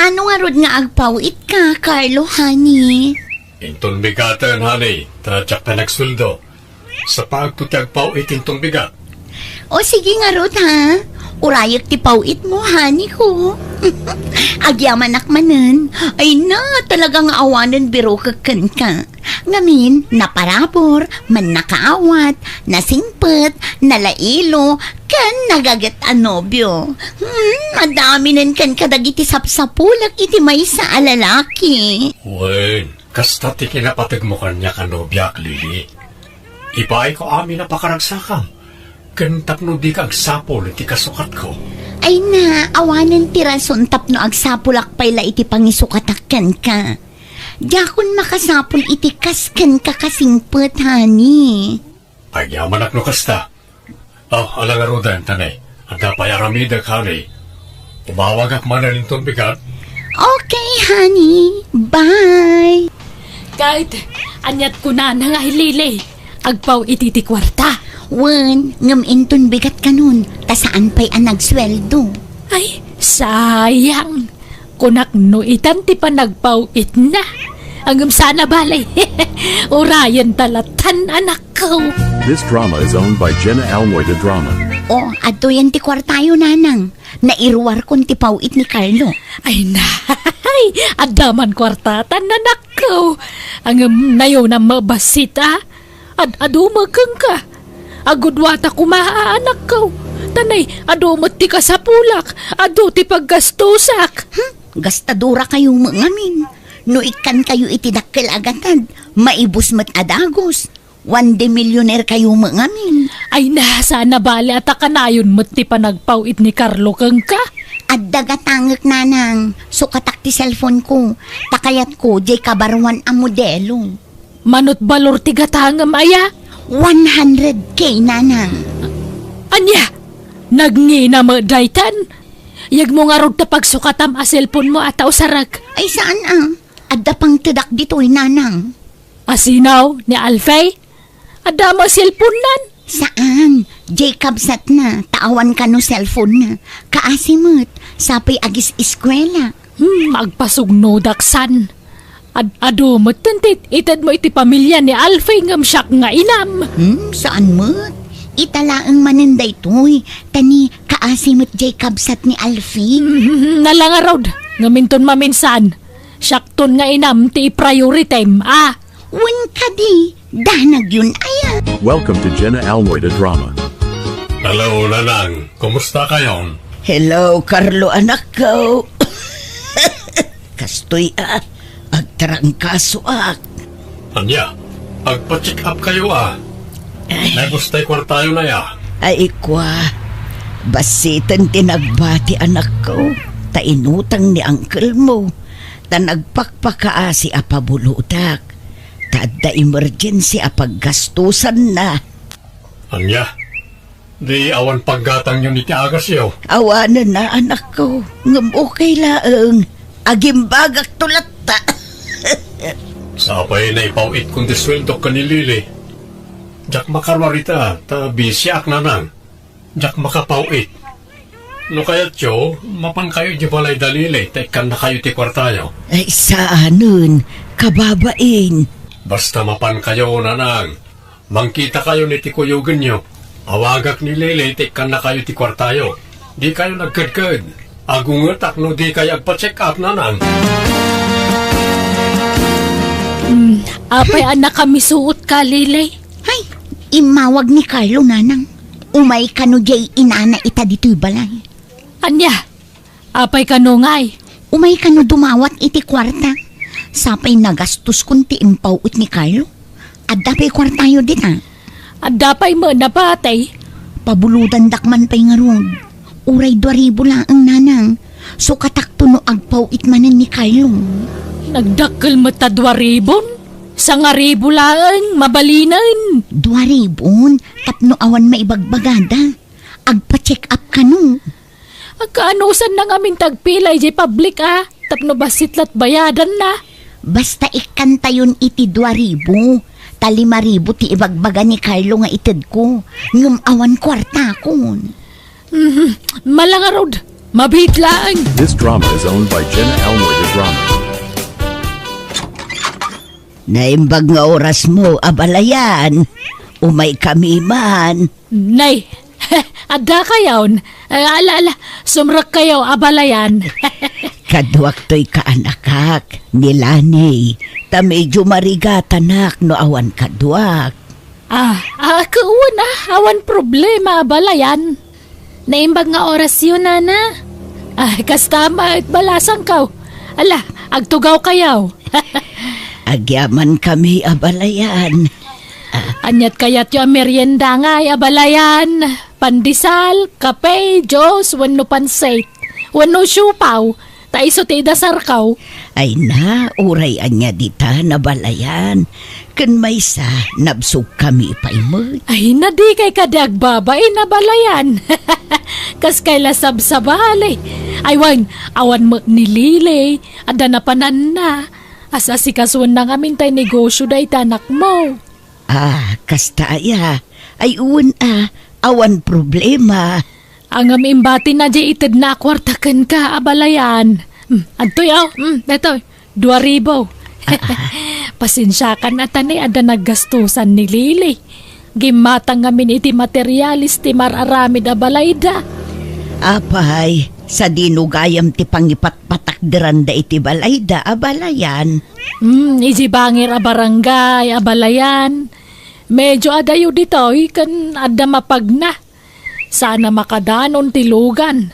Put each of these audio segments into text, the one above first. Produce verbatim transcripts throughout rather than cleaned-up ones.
Ano ngarud nga agpaw-itka, Carlo, honey? Inton bigaten, honey, ta diak pay nagsueldo. Sapaagko ti agpaw-it inton bigat. O sige ngarud, ha? Urayek ti paw-itmo, honey ko. Agyamanak manen. Ay na, talaga nga awanen birokek kenka. Ngamin, naparabur, mannakaawat, nasingpet, nalailo, ken nagaget a nobio. Hmm, adaminen kenka dagiti sapsapulek iti maysa a lalaki. Wen, kasta ti kinapategmo kaniak a nobiak, Lily. Ibaayko amin a pakaragsakam, ken tapno dika agsapul iti kasukatko. Ay na, awanen ti rason tapno agsapulak pay la iti pangisukatak kenka. Diakon makasapul iti kas kenka kasingpet, honey. Agyamanak no kasta. Oh, ala ngaruden, tanay. Adda pay aramidek, honey. Umawagak manen inton bigat. Okay, honey. Bye. Ket, aniat kunana nga hi Lily? Agpaw-it iti kuarta. Wen, ngem inton bigat kanon, ta saan pay a nagsueldo. Ay, sayang. Kunak no itan ti panagpaw-itna. Ngem saan a bale. Urayenta lattan, anakko. This drama is owned by Jenna Almoy de Drama. Oh, adtoyen ti kuartayo, nanang. Nairuarkon ti paw-it ni Carlo. Ay, nay, adda man kuartatan, anakko. Ngem nayon a mabassit, a? Ad-adu met kenka. Agudwata koma a anakko. Tanay, adu met ti kasapulak, adu ti paggastusak. Hmm, gastadorakayo met ngamin. No ikkankayo iti dakkel a gatad, maibus met a dagus. One day millionaire kayo met ngamin. Ay na, saan a bale a ta kanayon met ti panagpaw-it ni Carlo kenka. Adda gatangek, nanang, sukatak ti cellphone ko. Ta kayatko, diay kabaruan a modelo. Manut balor ti gatangem aya? One hundred K, nanang. Ania? Nagngina met daytan? Yegmo ngarud ta pagsukatam a cellphone mo a ta usarek. Ay, saan a? Adda pangtedak ditoy, nanang. Asinaw ni Alfie? Adda met cellphone nan? Saan? Diay kabsatna, ta awan kano cellphone na. Kaasi met, sapay agis-eskuela. Hmm, agpasugnodak san. Ad-, adu metten ti itedmo iti pamilya ni Alfie ngem siak nga inam. Hmm, saan met? Ita laeng manen daytoy, ta ni kaasi met diay kabsat ni Alfie. Hmm, nalangarod, ngem inton maminsan, siakton nga inam ti iprioritem, a? Wen kadi, danagyon aya. Welcome to Jenna Almoy de Drama. Hello, Nanang. Kumusta kayon? Hello, Carlo, anakko. Kastoy a, agtarangkasoak. Ania, agpa-check up kayo a. Ay. Naibus tay kuartayo na ya. Ay, ikwa. Bassiten ti nagbati, anakko. Ta inutang ni uncle mo. Ta nagpakpakaasi a pabulodak. Ta adda emergency a paggastusanna. Ania? Di awan paggatangyon iti agasyo? Awanen a, anakko. Ngem okay laeng. Agimbagakto latta. Sapay naipaw-itkon ti sueldok ken ni Lily. Diak makaruar ita, ta bisiak, Nanang. Diak makapaw-it. No kayatyo, mapankayo idiay balay da Lily, ta ikkannakayo ti kuartayo. Ay, saanen, kababain. Basta mapankayo, Nanang. Mangkitakayon iti kuyogenyo. Awagak ni Lily ti ikkannakayo ti kuartayo. Dikayo nagkedked. Agungetak no dikay agpa-check up, Nanang. Hmm, apay a nakamisuotka, Lily? Hay, immawag ni Carlo, Nanang. Umay kano diay inana ita ditoy balay. Ania? Apay kano ngay? Umay kano dumawat iti kuarta. Sapay nagastoskon ti impaw-it ni Carlo. Adda pay kuartayo dita? Adda pay met napatay. Pabulodandak man pay ngarud. Uray dua ribu laeng, Nanang. Sukatakto no agpaw-it manen ni Carlo. Nagdakkel met ta dua ribon? Sangaribu laeng, mabalinen. Dua ribon, tapno awan maibagbagada. Agpa-check up kano. Agkaanusanna ngamin ti agpila idiay public a, tapno bassit la't bayadanna. Basta ikkantayon iti dua ribu, ta lima ribu ti ibagbaga ni Carlo nga itedko, ngem awan kuartakon. Mhm, malangarud. Mabiit laeng. This drama is owned by Jenna Elmore de Drama. Naimbag nga orasmo, abalayan. Umaykami man. Nay, adda kayon. Eh, ala, ala, sumrekkayo, abalayan. Kaduak toy kaanakak, ni Lani. Ta medyo marigatanak no awan kaduak. Ah, ah, kawan, ah, awan problema, abalayan. Naimbag nga orasyo, nana. Ah, kasta met, balasangko. Ala, agtugawkayo. Agyamankami, abalayan. Aniat kayatyo a merienda ngay, abalayan? Pandesal, kape, juice, wenno pansit, wenno siopaw, ta isu ti idasarko. Ay na, uray ania ditan, abalayan. Ken maysa, nabsogkami pay met. Ay na, dikay kadi agbabain, abalayan. Kaskay la sabsabali. Ay wen, awan met ni Lily, adda napananna. As-asikasuenna ngamin tay negosio dayta anakmo. Ah, kasta aya. Ay, wen a, awan problema. Ngem imbatina diay itedna a kuarta kenka, abalayan. Hmm, adtoy, aw. Hmm, daytoy. Dua ribu. Ah, ah. Pasensiakan a ta ni adda naggastusan ni Lily. Gimmatang ngamin iti materialis ti mar-aramid a balayda. Apay, sadino gayam ti pangipatpatakderanda iti balayda, abalayan? Hmm, iti bangir a barangay, abalayan. Medyo adayo ditoy ken adda mapagna. Saan a makadanon ti lugan.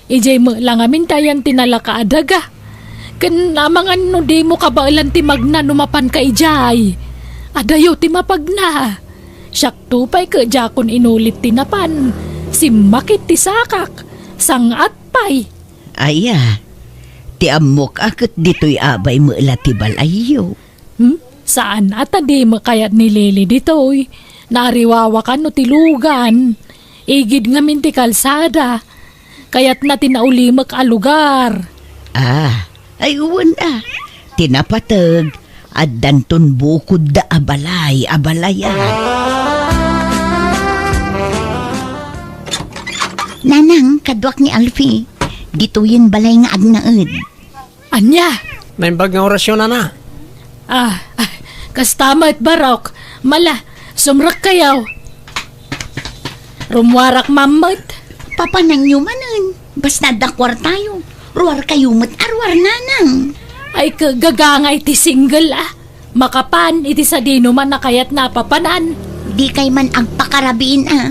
Idiay met la ngamin ti ayan ti nalaka a daga. Ken amangan no dimo kabaelan ti magna no mapanka idiay. Adayo ti mapagna. Siakto pay ket diakon inulit ti napan. Simmakit ti sakak. Sang-at pay. Aya, ti ammok a ket ditoy abay met la ti balayyo. Hmm? Saan a ta dimo kayat ni Lily ditoy. Naariwawa kano ti lugan. Igid ngamin ti kalsada. Kayatna ti naulimek a lugar. Ah, ay wen a. Ti napateg, addanton bukodda a balay, abalayan. Nanang, kaduak ni Alfie. Ditoyen balay nga agnaed. Ania? Naimbag nga orasyo, nana. Ah, ah, kasta met, barok. Mala, sumrekkayo. Rummuarak mammet. Papananyo manen. Basta adda kuartayo. Ruarkayo met a ruar, nanang. Ay, kagagangay ti single, ah. Makapan iti sadinoman a kayatna a papanan. Dikay man agpakarabiin, ah.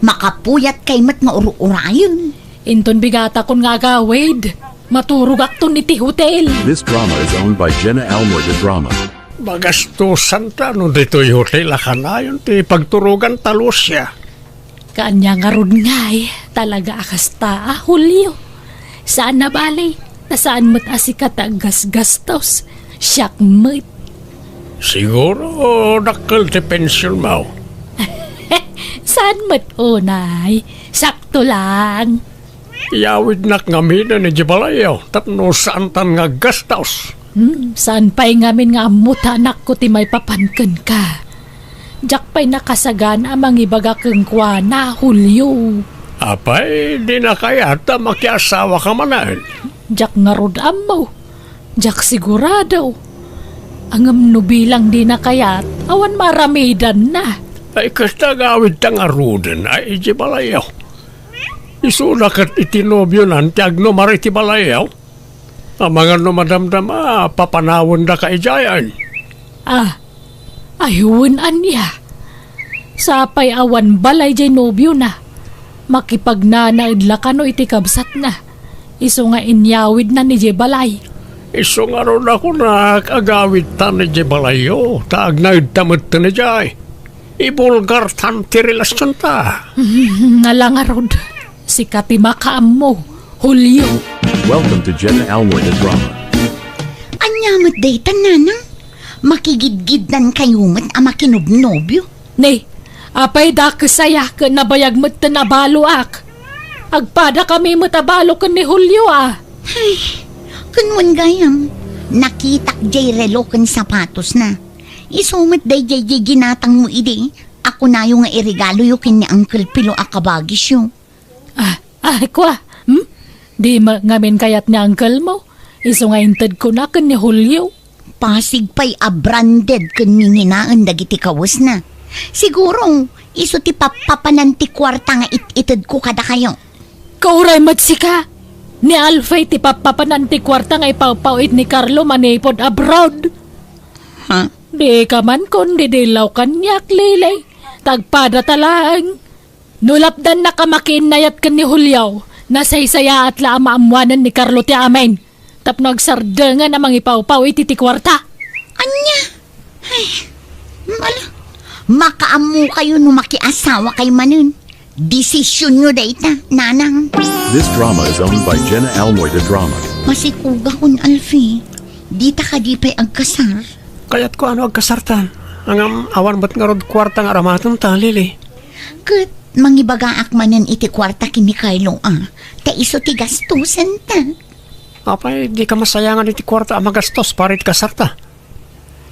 Makapuyatkay met nga ur-urayen. Inton bigatakon nga agawid, maturogakton iti hotel. This drama is owned by Jenna Elmore de Drama. Magastusanta no ditoy hotel a kanayon ti pagturoganta, Lucia. Kaanya ngarud ngay, talaga a kasta a, Julio. Saan a bali, ta saan met a sika ti aggasgastos, siak met. Siguro, dakkel ti pensionmo. Saan met unay, sakto lang. Iyawidnak ngaminen idiay balayyo tapno saantan nga aggastos. Hmm, saan pay ngamin nga ammo ta anakko ti maipapan kenka? Diak pay nakasagana a mangibaga kenkuana, Julio. Apay, dina kayat a makiasawaka manen? Diak ngarud ammo. Diak sigurado. Ngem no bilang dina kayat, awan maaramidanna. Ay, kasta agawidta ngaruden a idiay balayyo. Isuna ket iti nobionan ti agnumar iti balayyo. Amangan no madamdama, papanawendaka idiayen. Ah, ay wen ania. Sapay awan balay diay nobiona. Makipagnanaed la kano iti kabsatna. Isu nga inyawidna idiay balay. Isu ngarud a kunak, agawidtan idiay balayyo, ta agnaedta metten idiay. Ibulgartan ti relasionta. Hmm, ala ngarud. Sika ti makaammo, Julio. Welcome to Jenna Elmore the Drama. Ania met daytan, nanang? Makigidgiddankayo met a makinobnobio? Ni, apay dakes aya ken nabayag metten a baloak. Agpadakami met a balo ken ni Julio a. Ay, ken wen gayam, nakitak diay relo ken sapatosna. Isu met daydiay diay ginatangmo idi a kunayo nga iregaloyo ken ni Uncle Pilo a kabagisyo. Ah, ah, kua? Hmm? Di met ngamin kayat ni uncle mo, isu nga intedkona ken ni Julio. Pasig pay a branded ken ninginaen dagiti kawesna. Siguro, isu ti pappapanan ti kuarta nga it-itedko kadakayo. Kauray met sika, ni Alfie ti pappapanan ti kuarta nga ipawpaw-it ni Carlo manipud abroad. Ha? Di ka man kun didillaw kaniak, Lily. Tagpada ta laeng. No lapdannak a makiinnayat ken ni Julio, nasaysayaat la a maammoanen ni Carlo ti amin. Tapno agsardengen a mangipawpaw iti ti kuarta. Ania? Ay, ala, makaammokayo no makiasawakay manen. Desisionyo dayta, nanang. This drama is owned by Jenna Almoy de Drama. Masikugakon, Alfie. Dita kadi pay agkasar? Kayatko a no agkasarta. Ngem awan met ngarud kuarta nga aramatenta, Lily. Ket mangibagaak manen iti kuarta ken ni Carlo a, ta isu ti gastosenta. Apay, dika masayangan iti kuarta a magastos para iti kasarta?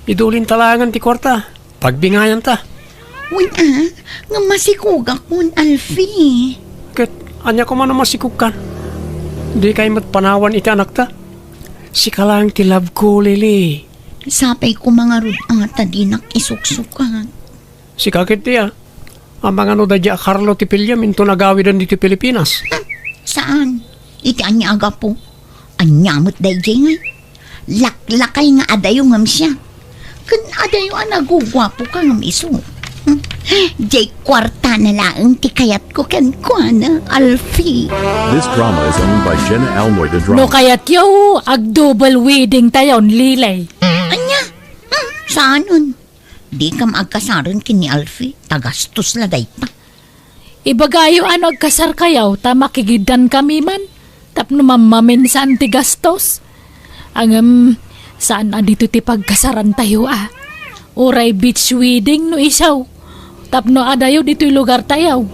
Idulinta laengen ti kuarta. Pagbingayanta. Wen a, nga masikugakon, Alfie. Ket ania koma no masikugkan? Dikay met panawan iti anakta? Sika laeng ti love ko, Lily. Sapay koma ngarud a ta dinak isuksukat. Sika ketdi a, amangan no daydiay a Carlo ti piliem inton agawiden ditoy Pilipinas. Saan? Iti ania a gapu? Ania met daydiay ngay? Laklakay nga adayo ngem siya. Ken adayo a naguguapoka ngem isu. Diay kuartana laeng ti kayatko kenkuana, Alfie. This drama is owned by Jenna Almoy de Drama. No kayatyo, ag-double wedding tayon, Lily. Ania? Hmm, saanen? Dikam agkasaren ken ni Alfie, ta gastos la dayta. Ibagayo a no agkasarkayo ta makigiddankami man tapno mammaminsan ti gastos. Ngem, saan a ditoy ti pagkasarantayo a. Uray beach wedding no isu. Tapno adayo ditoy lugartayo.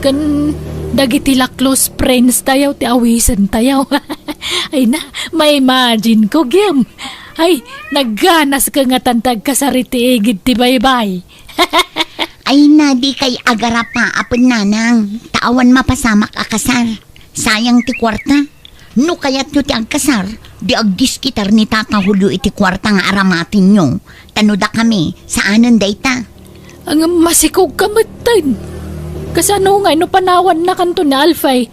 Ken dagiti la close friends tayo ti awisentayo. Ay na, ma-imagine ko, Gem. Ay, nagganaska ngatan ti agkasar iti igid ti baybay. Ay na, dikay agarapa a pennanang, ta awan mapasamak a kasar. Sayang ti kuarta. No kayatyo ti agkasar, di agdiskitar ni Tata Julio iti kuarta nga aramatenyo. Ta no dakami, saanen dayta. Ngem masikogka metten. Kasano ngay no panawannakanto ni Alfie?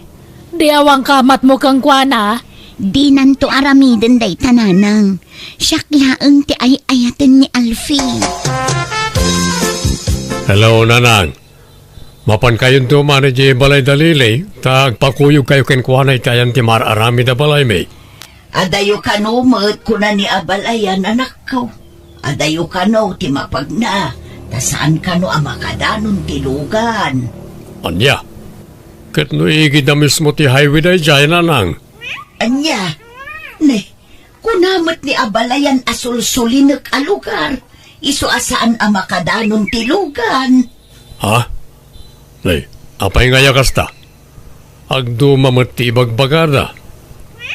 Di awan kamatmo kenkuana? Dinanto aramiden dayta, nanang. Siak laeng ti ay-ayaten ni Alfie. Hello, nanang. Mapankayonto man idiay balayda, Lily, ta agpakuyogkayo kenkuana iti ayan ti mar-aramid a balaymi. Adayo kano met, kuna ni abalayan, anakko. Adayo kano ti mapagna, ta saan kano a makadanon ti lugan. Ania? Ket no igid a mismo ti highway daydiay, nanang? Ania? Ne, kuna met ni abalayan a sulsulinek a lugar, isu a saan a makadanon ti lugan. Ha? Ne, apay ngay a kasta? Agduma met ti ibagbagada.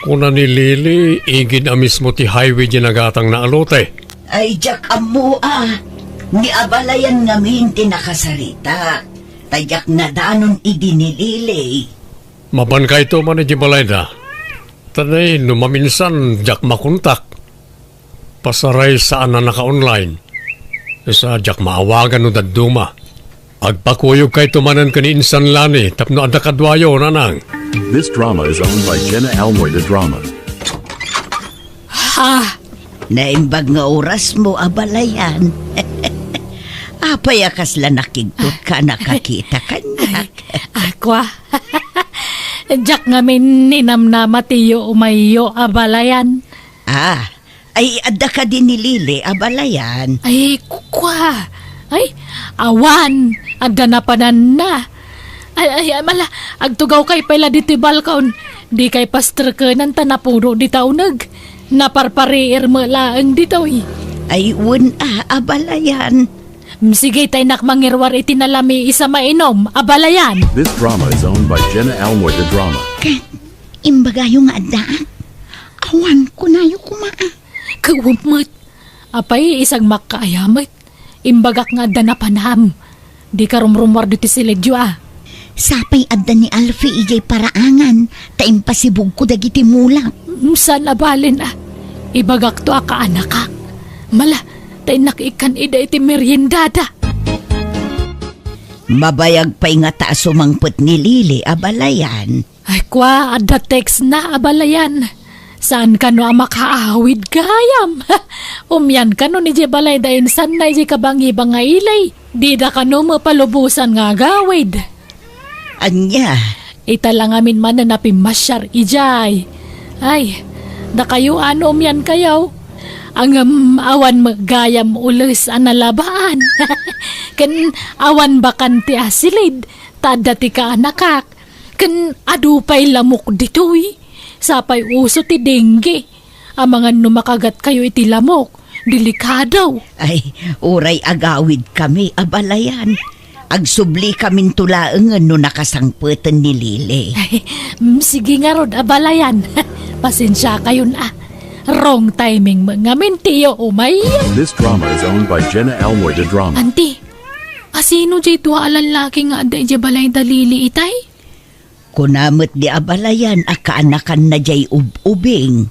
Kuna ni Lily, igid a mismo ti highway diay nagatangna a lote. Ay, diak ammo a. Ni abalayan ngamin ti nakasaritak. Ta diak nadanon idi ni Lily. Mapankayto man idiay balayda. Ta ne, no maminsan, diak makontak. Pasaray saan a naka-online. Sa diak maawagan no dadduma. Agpakuyogkayto manen ken ni Insan Lani tapno adda kaduayo, nanang. This drama is owned by Jenna Almoy de Drama. Ha? Naimbag nga orasmo, abalayan. Apay a kasla nakigtotka a nakakita kaniak? Ay, akua. Diak ngamin ninamnama ti yumayyo, abalayan. Ah, ay, adda kadi ni Lily, abalayan? Ay, kua. Ay, awan. Adda napananna. Ay, ay, ay, mala, agtugawkay pay la ditoy balkon. Dikay pasterkenan ta napuno dita uneg. Naparpariir met laeng ditoy. Ay, wen a, abalayan. Mm, sige, ta innak mangiruar iti nalami isa mainom, abalayan. This drama is owned by Jenna Almoy de Drama. Ket imbagayo nga addaak. Awan, kunayo koma a. Kawan met. Apay, isag makkaaya met. Imbagak nga adda napanam. Dika rumrumuar ditoy silidyo a. Sapay adda ni Alfie idiay paraangan, ta impasibugko dagiti mulak. Mm, saan a balen a. Ibagakto a kaanakak. Mala, ta innak ikkan ida iti meriendada. Mabayag pay ngata a sumangpet ni Lily, abalayan. Ay, kua, adda text na, abalayan. Saan kano a makaawid gayam? Umian kano ni Jebalay da insan na iti kabangiba nga ili. Dida kano mapalubosan nga agawid. Ania? Ita la ngamin manen a pimmasiar idiay. Ay, dakayo ano umian kayo? Ngem awan met gayam ules a nalabaan. Ken awan bakante a silid, ta adda ti kaanakak. Ken adu pay lamok ditoy. Sapay uso ti dengue. Amangan no makagat kayo iti lamok, delikado. Ay, uray agawid kami, abalayan. Agsubli kaminto laengen no nakasangpeten ni Lily. Ay, mm, sige ngarud, abalayan. Pasensia kayon a. Wrong timing met ngamin ti iyo umay. This drama is owned by Jenna Almoy de Drama. Anti, asino diay tua a lallaki nga adda idiay balay da Lily itay? Kuna met di abalayan a kaanakanna diay ub-ubing.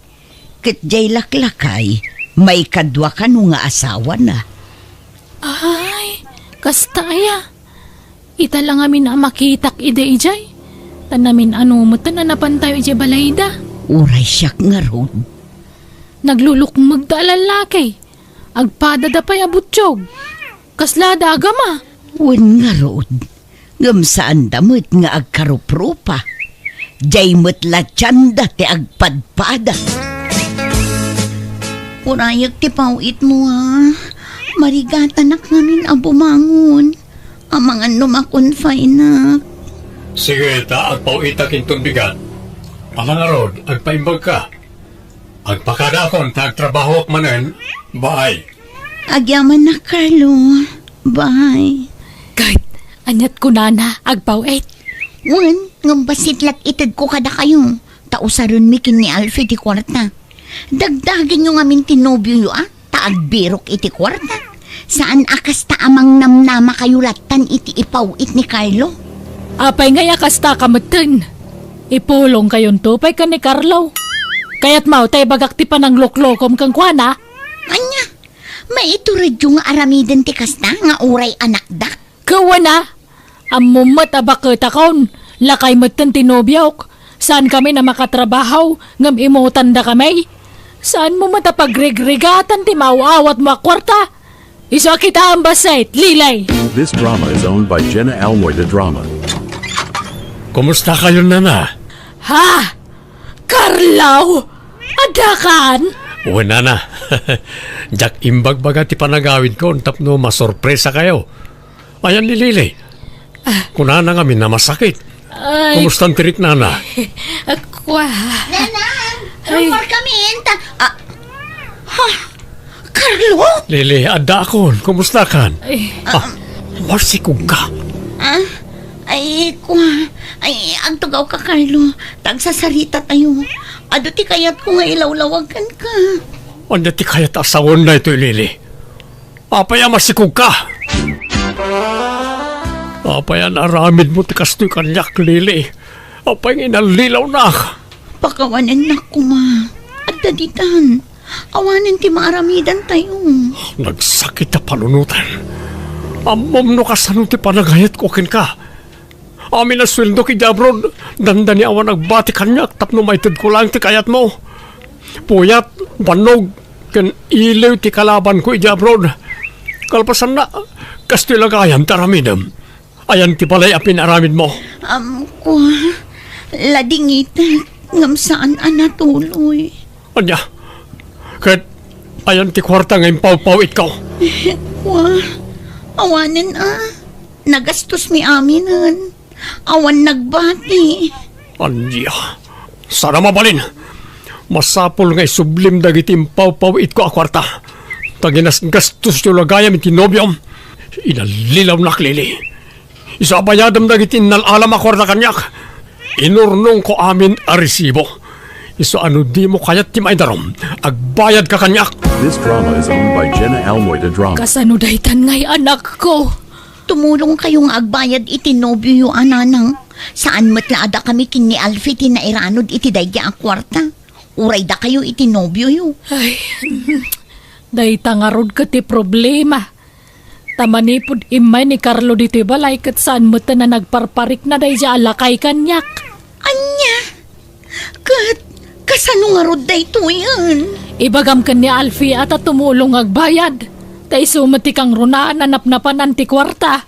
Ket diay laklakay, maikadua kano nga asawana. Ay, kasta aya. Ita la ngamin a makitak ida idiay. Ta namin-ano met a napantayo idiay balayda. Uray siak ngarud. Naglulukmegda a lallaki. Agpadada pay a butiog. Kasla da agama. Wen ngarud. Ngem saanda met nga agkaruprupa. Diay met la tianda ti agpadpada. Urayek ti paw-itmo, a. Marigatanak ngamin a bumangon. Amangan no makonfinak. Sige, ta agpaw-itak inton bigat. Amangarud, agpaimbagka. Agpakadakon ta agtrabahoak manen, bye. Agyamanak, Carlo. Bye. Ket, aniat kunana, agpaw-it? Wen, ngem bassit la itedko kadakayo, ta usarenmi ken ni Alfie ti kuarta. Dagdagenyo ngamin ti nobioyo, a, ta agbirok iti kuarta. Saan a kasta a mangnamnamakayo lattan iti ipaw-it ni Carlo. Apay ngay a kasta ka metten? Ipulongkayonto pay ken ni Carlo. Kayatmo ta ibagak ti panangluklokom kenkuana? Ania? Maituredyo nga aramiden ti kasta nga uray anakdak? Kuana, ammom met a baketakon, lakay metten ti nobiok. Saankami a makatrabaho, ngem imutandakami. Saanmo met a pagrigrigatan ti maaw-awatmo a kuarta. Isu a kitaem bassit, Lily. This drama is owned by Jenna Almoy de Drama. Kumusta kayo, nana? Ha? Carlo! Addakan? Wen, nana. Diak imbagbaga ti panagawidko tapno masorpresa kayo. Ayan ni Lily. Ah. Kunana ngamin a masakit. Ay. Kumusta ti riknana? Kua. Nanang! Ay. Rumor kami, enta. Ah. Ha? Carlo? Lily, addaakon. Kumusta kan? Ay. Ah, masikog ka. Ah? Ay, kua. Ay, agtugaw ka, Carlo. Tagsasarita tayo. Adu ti kayatko nga ilawlawag kenka. Ania ti kayat a sawen daytoy, Lily? Apay a masikog ka? Apay a naaramidmo ti kastoy kaniak, Lily? Apay nga inallilawnak? Pakawanennak koma. Adda ditan. Awanen ti maaramidantayo. Nagsakit a panunoten. Ammom no kasano ti panagayatko kenka. Amin a sueldok idiay abroad, dandani awan agbati kaniak tapno maitedko laeng ti kayatmo. Puyat, bannog, ken iliw ti kalabanko idiay abroad. Kalpasanna, kastoy la gayam ti aramidem. Ayan ti balay a pinaramidmo. Am, kua, ladingitek, ngem saan a natuloy. Ania? Ket ayan ti kuarta nga impawpaw-itko? Kua, awanen a. Nagastosmi aminen. Awan nagbati. Ania? Saan a mabalin. Masapul nga isublim dagiti impawpaw-itko a kuarta. Ta ginasgastosyo la gayam iti nobiom. Inallilawnak, Lily. Isu a bayadem dagiti innal-alam a kuarta kaniak. Inurnongko amin a resibo. Isu a no dimo kayat ti maidarom, agbayadka kaniak. This drama is owned by Jenna Almoy de Drama. Kasano daytan ngay, anakko? Tumulongkayo nga agbayad iti nobioyo a nanang. Saan met la a dakami ken ni Alfie ti nairanod iti daydi a kuarta. Uray dakayo iti nobioyo. Ay, dayta ngarud ket ti problema. Ta manipud immay ni Carlo ditoy balay ket saan met a nagparparikna daydi a lakay kaniak. Ania? Ket kasano ngarud daytoyen? Ibagam ken ni Alfie a ta tumulong agbayad. Ta isu met ti kangrunaan a napnapanan ti kuarta.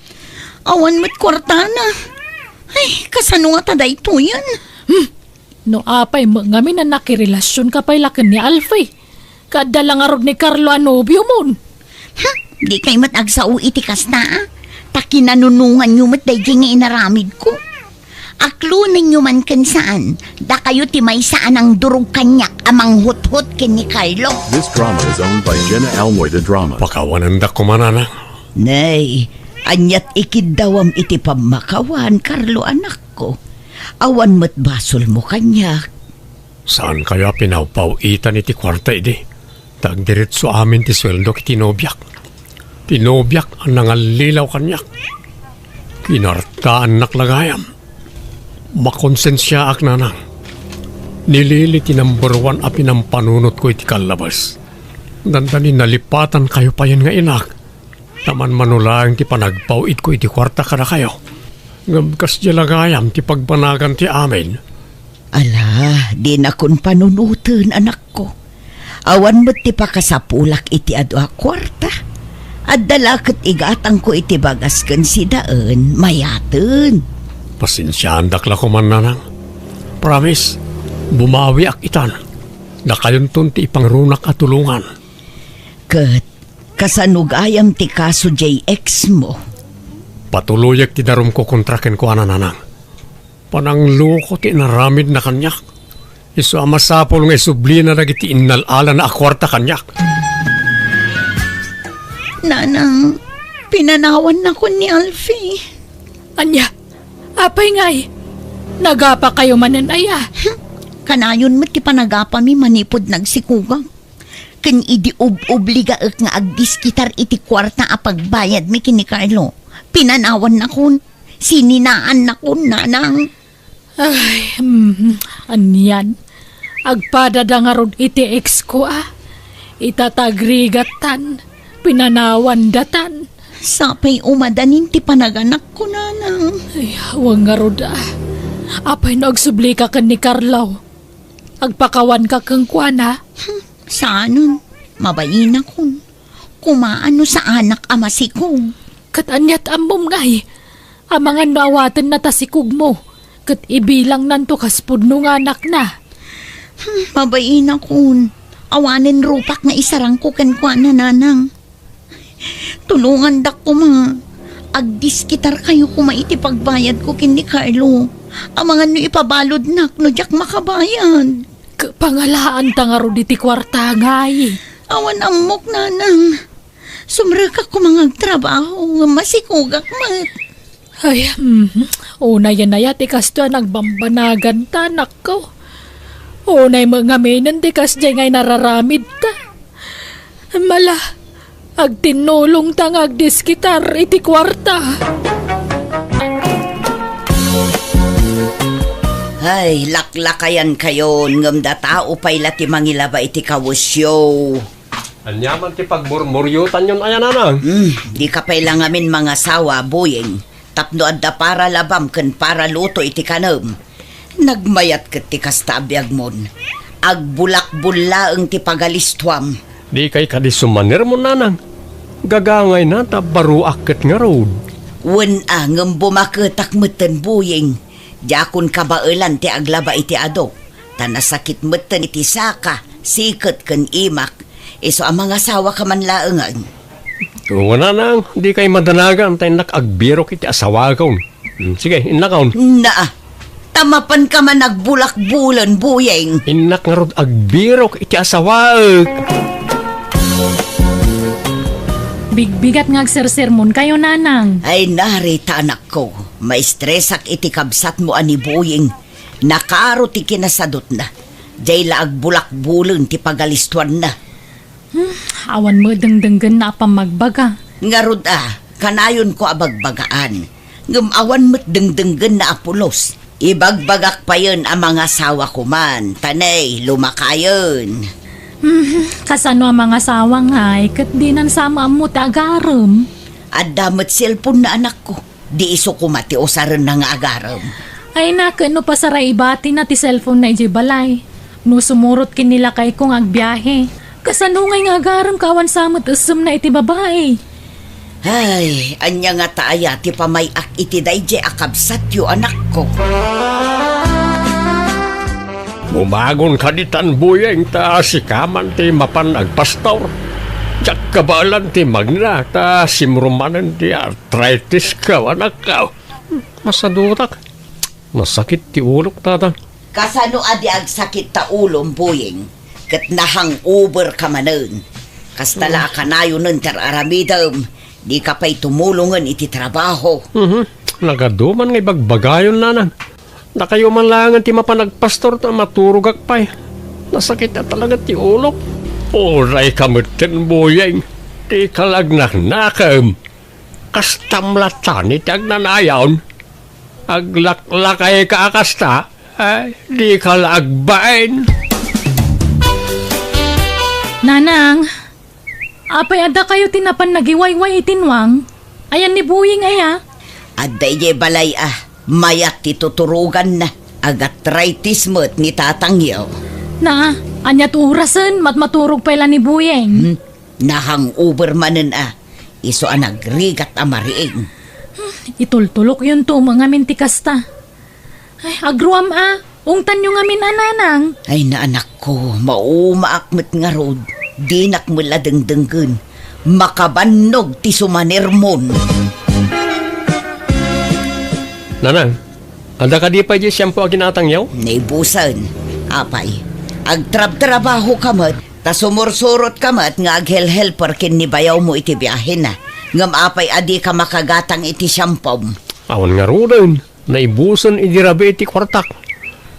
Awan met kuartana. Ay, kasano ngata daytoyen? Hmm. No apay met ngamin a nakirelasionka pay la ken ni Alfie? Kaadda la ngarud ni Carlo a nobiomon. Hmm, dikay met agsao iti kasta, a? Ta kinanunonganyo met daydi nga inaramidko. Aklonenyo man ken saan, dakayo ti maysa a nangdurog kaniak a manghuthot ken ni Carlo. This drama is owned by Jenna Almoy the Drama. Pakawanendak koma, nanang. Nay, aniat ikiddawam iti pammakawan, Carlo, anakko? Awan met basolmo kaniak. Saankayo a pinawpaw-itan iti kuarta idi? Ta agdiretso amin ti sueldok iti nobiak. Ti nobiak a nangallilaw kaniak. Kinartaannak la gayam. Makonsensiaak, nanang. Ni Lily ti number one a pinampanunotko iti kallabes. Dandani nalipatankayo payen nga inak. Ta manmano laeng ti panagpaw-itko iti kuarta kadakayo. Ngem kasdiay la gayam ti pagbanagan ti amin. Ala, dinakon panunoten, anakko. Awan met ti pakasapulak iti adu a kuarta. Adda la ket igatangko iti bagas ken sidaen, mayaten. Pasensiaandak la koman, nanang. Promise, bumawiak itan. Dakayonton ti ipangrunak a tulongan. Ket kasano gayam ti kaso jay ex mo? Patuloyek ti darumko kontra kenkuana, nanang. Panangloko ti inaramidna kaniak. Isu a masapul nga isublina dagiti innal-alana a kuarta kaniak. Nanang, pinanawannakon ni Alfie. Ania? Apay ngay? Nagapakayo manen aya? Hmm, kanayon met ti panagapami manipud nagsikugak. Ken idi ub-obligaek nga agdiskitar iti kuarta a pagbayadmi ken ni Carlo, pinanawannakon, sininaannakon, nanang. Ay, mm, anian. Agpadada ngarud iti ex ko, a. Ita ta agrigattan, pinanawandatan. Sapay umadanin ti panaganakko, nanang. Ay, awan ngarud, a. Apay no agsublika ken ni Carlo? Agpakawanka kenkuana? Hmm, saanen. Mabainakon. Kumaan no saanak a masikog. Ket aniat ammom ngay? Amangan no awatenna ta sikogmo, ket ibilangnanto kas pudno nga anakna. Hmm, mabainakon. Awanen rupak nga isarangko kenkuana, nanang. Tulongandak koma. Agdiskitarkayo koma iti pagbayadko ken ni Carlo. Amangan no ipabaludnak no diak makabayad. Ket pangalaanta ngarud iti kuarta ngay? Awan ammok, nanang. Sumrekak koma nga agtrabaho, ngem masikogak met. Ay, mhm. Unayen aya ti kastoy a nagbambanaganta, anakko. Unay met ngaminen ti kasdiay nga inararamidta. Mala, agtinnulongta nga agdiskitar iti kuarta. Ay, laklakayankayon, ngem datao pay la ti mangilaba iti kawesyo. Ania man ti pagmurmuriotanyon aya, nanang? Hmm, dika pay la ngamin mangasawa, Boying, tapno adda para labam ken para luto iti kanem. Nagmayat ket ti kasta a biagmon. Agbulakbul laeng ti pagalistuam. Dikay kadi sumanermon, nanang. Gagangayna ta baroak ket ngarud. Wen a, ngem bumaketak metten, Boying. Diakon kabaelan ti aglaba iti adu, ta nasakit metten iti saka, siket ken imak. Isu a mangasawaka man laengen. Wen, nanang, dikay madanagan ta innak agbirok iti asawakon. Hmm, sige, innakon. Naa, ta mapanka man agbulakbulen, Boying. Innak ngarud agbirok iti asawaek. Bigbigat nga agsersermonkayo, nanang. Ay, nari ta, anakko, maistresak iti kabsatmo a ni Boying. Nakaaro ti kinasadutna. Diay la agbulakbulen ti pagalistuanna. Hmm, awan met dengdenggenna a pammagbaga. Ngarud a, Kanayonko a bagbagaan, ngem awan met dengdenggenna a pulos. Ibagbagak payen a mangasawa koman, ta ne, lumakayen. Mhm, kasano a mangasawa ngay, ket dinan sa maammo ti agarem? Adda met cellphone na anakko. Di isu koma ti usarenna nga agarem. Ay, naken no pasaraibati na ti cellphone na idiay balay. No sumurot ken ni lakayko nga agbiahe. Kasano ngay nga agarem ka awan sa met essemna iti babai? Ay, ania ngata aya ti pamay-ak iti daydiay a kabsatyo, anakko? Umagon ka ditan, Boyeng, ta sika man ti mapan agpastor. Diak kabaelan ti magna, ta simrummanen ti arthritis ka, anakko. Masadutak. Nasakit ti ulok, tata. Kasano a di agsakit ta ulom, Boyeng? Ket na-hangover ka manen. Kasta la a kanayonen ti ar-aramidem. Dika pay tumulongen iti trabaho. Mhm. Nagaduman nga ibagbagayon, nanang. Dakayo man laengen ti mapan agpastor ta maturogak pay. Nasakit a talaga ti ulok. Uray ka metten, Boyeng. Dika la agnaknakem. Kastam latta ti agnanayon. Aglakay ka a kasta, ay, dika la agbain. Nanang, apay adda kayo ti napan nagiwayway iti nuang? Ayan ni Boyeng aya? Adda idiay balay a, mayat ti tuturoganna. Agarthritis met ni tatangyo. Na, aniat orasen, matmaturog pay la ni Boyeng? Hmm? Na-hangover manen a. Isu a nagrigat a mariing. Hmm, itultulokyonto met ngamin ti kasta. Ay, agruam a, ungtanyo ngamin a, nanang. Ay, na anakko, maumaak met ngarud. Dinak met la dengdenggen. Makabannog ti sumanirmon. Nanang, adda kadi pay diay shampoo a kinatangyo? Naibusen. Apay, agtrabtrabaho ka met. Ta sumursurot ka met nga aghelhelper ken ni bayawmo iti biahena. Ngem apay a dika makagatang iti siampom? Awan ngaruden, naibusen idi rabii ti kuartak.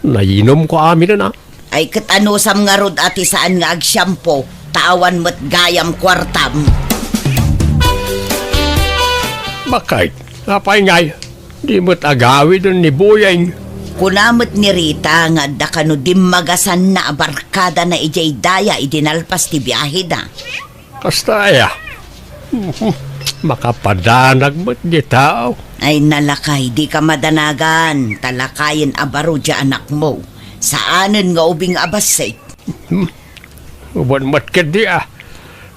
Nayinomko aminen a. Ay, ket anusam ngarud a ti saan nga agsiampo, ta awan met gayam kuartam? Bakit? Apay ngay? Di met agawiden ni Boyeng. Kuna met ni Rita nga adda kano dimmagasanna a barkadana idiay daya idi nalpas ti biaheda. Kasta aya? Makapadanag met dita. Ay, nalakay, dika madanagan, ta lakayen a baro diay anakmo. Saanen nga ubing a bassit. Uban met ketdi a.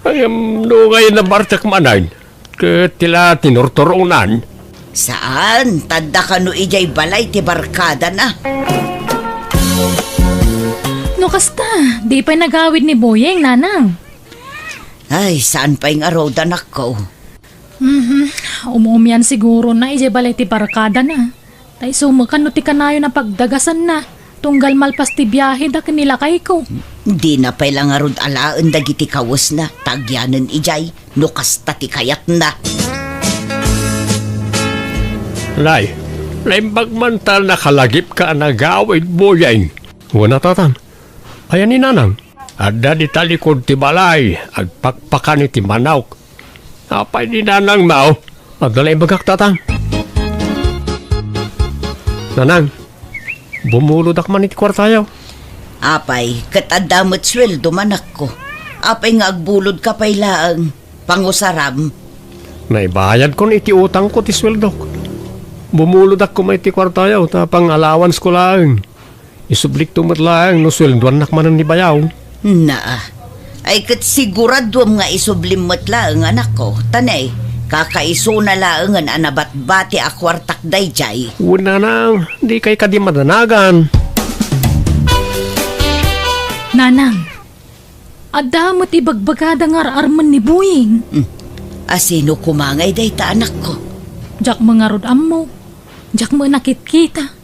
Ngem no ngay nabartek manen, ket ti la tinurturonan. Saan, ta adda kano idiay balay ti barkadana. No kasta, di pay nagawid ni Boyeng, nanang. Ay, saan pay ngarud, anakko? Mhm. Umumian sigurona idiay balay ti barkadana. Ta isu met kano ti kanayon a pagdagasanna, tunggal malpas ti biaheda ken ni lakayko. Dina pay la ngarud alaen dagiti kawesna, ta agyanen idiay, no kasta ti kayatna. Nay, naimbag man ta nakalagipka a nagawid, Boyeng. Wen a, tatang. Ayan ni nanang? Adda dita likud ti balay, agpakpakan iti manok. Apay ni nanangmo? Adda la imbagak, tatang. Nanang, bumulodak man iti kuartayo. Apay, ket adda met sueldo, anakko. Apay nga agbulodka pay laeng? Pangusaram. Naibayadkon iti utangko ti sueldok. Bumulodak koma iti kuartayo ta pang-allowance ko laeng. Isublikto met laeng no sueldoannak manen ni bayaw. Naa. Ay, ket siguraduem nga isublim met laeng, anakko. Ta ne, kakaisuna laengen a nabatbati a kuartak daydiay. Wen, nanang, dikay kadi madanagan. Nanang, adda met ibagbagada nga ar-armen ni Boyeng. Hmm. Asino koma ngay dayta, anakko? Diak met ngarud ammo. Diak met nakitkita.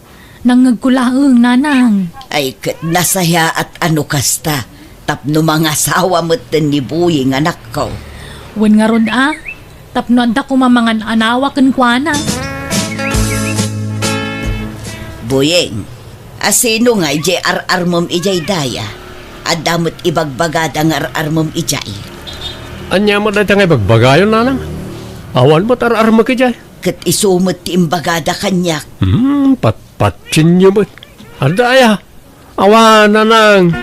Nangngegko laeng, nanang. Ay, ket nasayaat a no kasta, tapno mangasawa metten ni Boyeng, anakko. Wen ngarud a, tapno adda koma mangan-anawa kenkuana. Boyeng, asino ngay diay ar-armem idiay daya? Adda met ibagbagada nga ar-armem idiay. Ania met dayta nga ibagbagayo, nanang? Awan met ar-armek idiay. Ket isu met ti imbagada kaniak. Hmm, patpatsienyo met. Adda aya? Awan, nanang.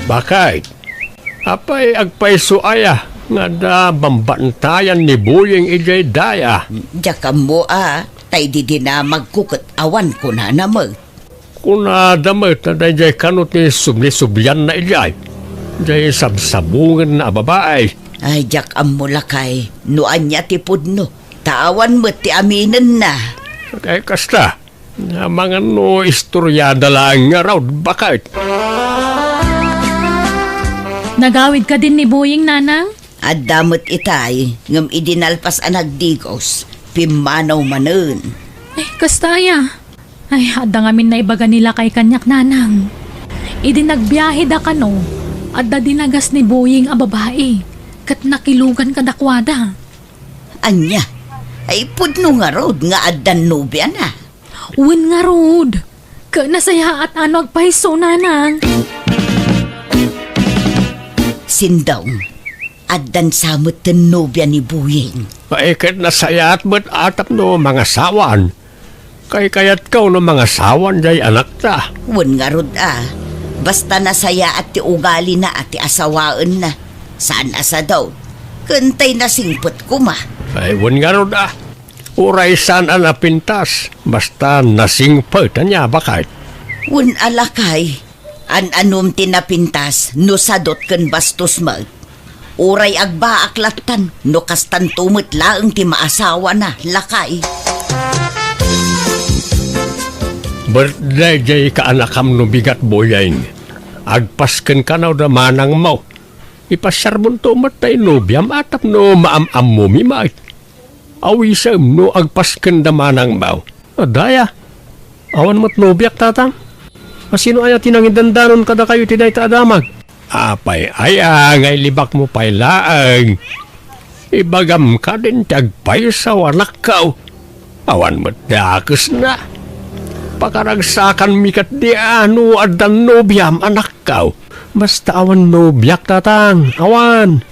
Bakit? Apay agpayso aya nga adda bambantayan ni Boying idiay daya? Diak ammo a, tay di dinamagko ket awan kunana met. Kunada met a daydiay kano ti subli-sublianna idiay, diay sabsabungenna a babai. Ay, diak ammo, lakay, no ania ti pudno, ta awan met ti aminenna. Kay kasta, amangan no istoriada laeng ngarud, baket. Nagawid kadin ni Boying, nanang? Adda met itay, ngem idi nalpas a nagdigos, pimmanaw manen. Ay, kasta aya? Ay, adda ngamin naibaga ni lakay kaniak, nanang. Idi nagbiaheda kano, adda dinagas ni Boying a babai, ket nakilugan kadakuada. Ania? Ay, pudno ngarud nga addan nobiana? Wen ngarud. Ket nasayaat a no agpayso, nanang. Sindong, addan sa met ti nobia ni Boying. Ay, ket nasayaat met a tapno mangasawan. Kaykayatko no mangasawan diay anakta. Wen ngarud a, basta nasayaat ti ugalina a ti asawaenna. Saan a sadot. Ket tay nasingpet koma. Ay, wen ngarud a. Uray saan a napintas, basta nasingpet, ania, baket? Wen a, lakay, an-anom ti napintas no sadot ken bastos met. Uray agbaak lattan no kastanto met laeng ti maasawana, lakay. Birthday diay kaanakam no bigat, Boying. Agpasken kano da manangmo. Ipasiarmonto met tay nobiam a tapno maam-ammomi met. Awisem no agpasken da manangmo. Adda aya? Awan met nobiak, tatang. A, sino aya ti nangidandanon kadakayo iti dayta a damag? Apay aya nga ilibakmo pay laeng? Ibagam kadin ti agpayso, anakko. Awan met dakesna. Pakaragsakanmi ketdi a no addan nobiam, anakko. Basta awan nobiak, tatang. Awan.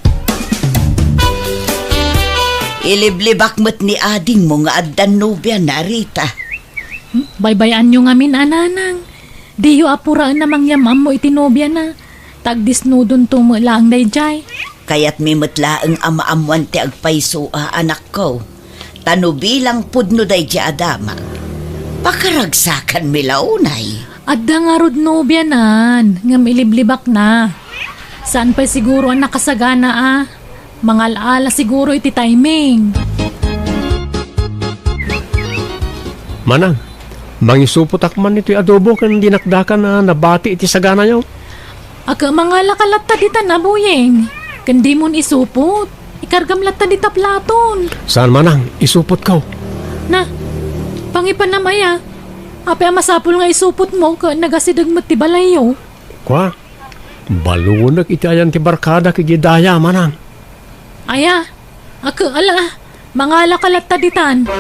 Iliblibak met ni adingmo nga addan nobiana, Rita. Hmm? Baybay-anyo ngamin a, nanang. Diyo apuraen a mangyam-ammo iti nobiana. Ta agdisnudonto met laeng daydiay. Kayatmi met laeng a maammoan ti agpayso a, anakko. Ta no bilang pudno daydiay a damag, pakaragsakanmi la unay. Adda ngarud nobianan, ngem iliblibakna. Saan pay siguro a nakasagana a. Mangal-ala siguro iti timing. Manang, mangisupotak man iti adobo ken dinakdakan a nabati iti saganayo. Aga, mangalaka latta ditan a, Boying. Ken dimon isupot. Ikargam latta dita platon. Saan, manang, isupotko. Na, pangipanam aya. Apay a masapul nga isupotmo ket nagasideg met ti balayyo. Kua, balunek iti ayan ti barkadak idiay daya, manang. Aya, aga, ala, mangalaka latta ditan.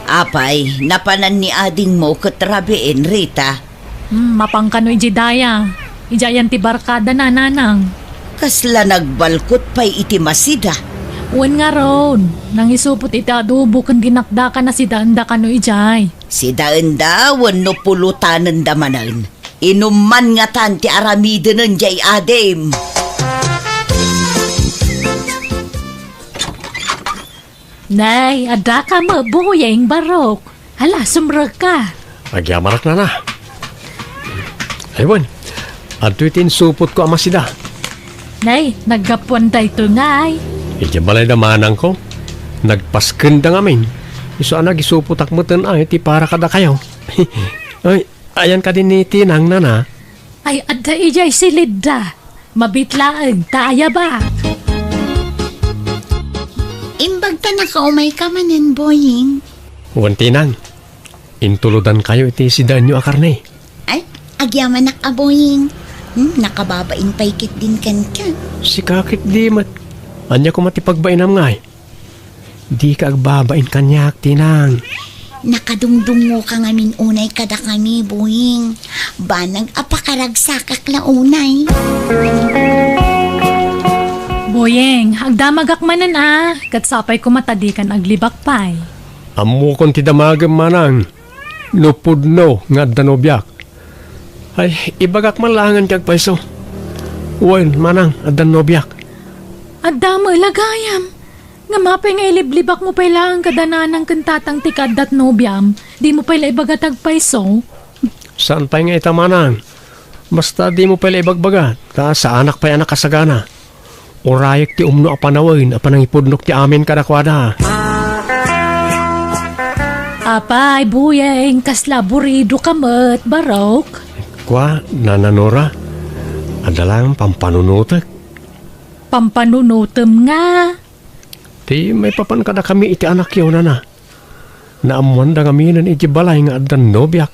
Apay, napanan ni adingmo ket rabiin, Rita? Hmm, mapan kano idiay daya. Idiay ayan ti barkadana, nanang. Kasla nagbalkot pay iti masida. Wen ngarud, nangisupot iti adobo ken dinakdakan a sidaenda kano idiay. Sidaenda wenno pulotanenda manen. Inumman ngatan ti aramidenen diay adim. Nay, addaka met, Boying, barok. Hala, sumrekka. Agyamanak, nana. Ay, wen. Adtoy ti insupotko a masida. Nay, naggapuan daytoy ngay. Idiay balay da manangko. Nagpaskenda ngamin. Isu a nagisupotak meten ay ti para kadakayo. Ay, ayan kadi ni Tinang, nana. Ay, adda idiay silidda. Mabiit laeng, ta ayaba. Imbag ta nakaumayka manen, Boying. Wen, Tinang, intulodankayo iti sidaenyo a karne. Ay, agyamanak a, Boying. Hmm, nakababain pay ketdin kenka. Sika ketdi met. Ania koma ti pagbainam ngay? Dika agbabain kaniak, Tinang. Nakadungdungngoka ngamin unay kadakami, Boying. Banag a pakaragsakak la unay. Boying, agdamagak manen a, ket sapay koma ta dikan aglibak pay. Ammokon ti damagem, manang, no pudno nga adda nobiak. Ay, ibagak man laengen ti agpayso. Wen, manang, addan nobiak. Adda met la gayam. Ngem apay nga iliblibakmo pay laeng kada nanang ken tatang ti kaaddat nobiam? Dimo pay la ibaga ti agpayso? Saan pay nga ita, manang. Basta dimo pay la ibagbaga, ta saanak pay a nakasagana. Urayek ti umno a panawen a panangipudnok ti amin kadakuada. Apay, Boying, kasla aburidoka met, barok? Kua, Nana Nora, adda laeng pampanunotek. Pampanunotem nga? Ti maipapan kadakami iti anakyo, nana. Naammoanda ngaminen idiay balay nga addan nobiak,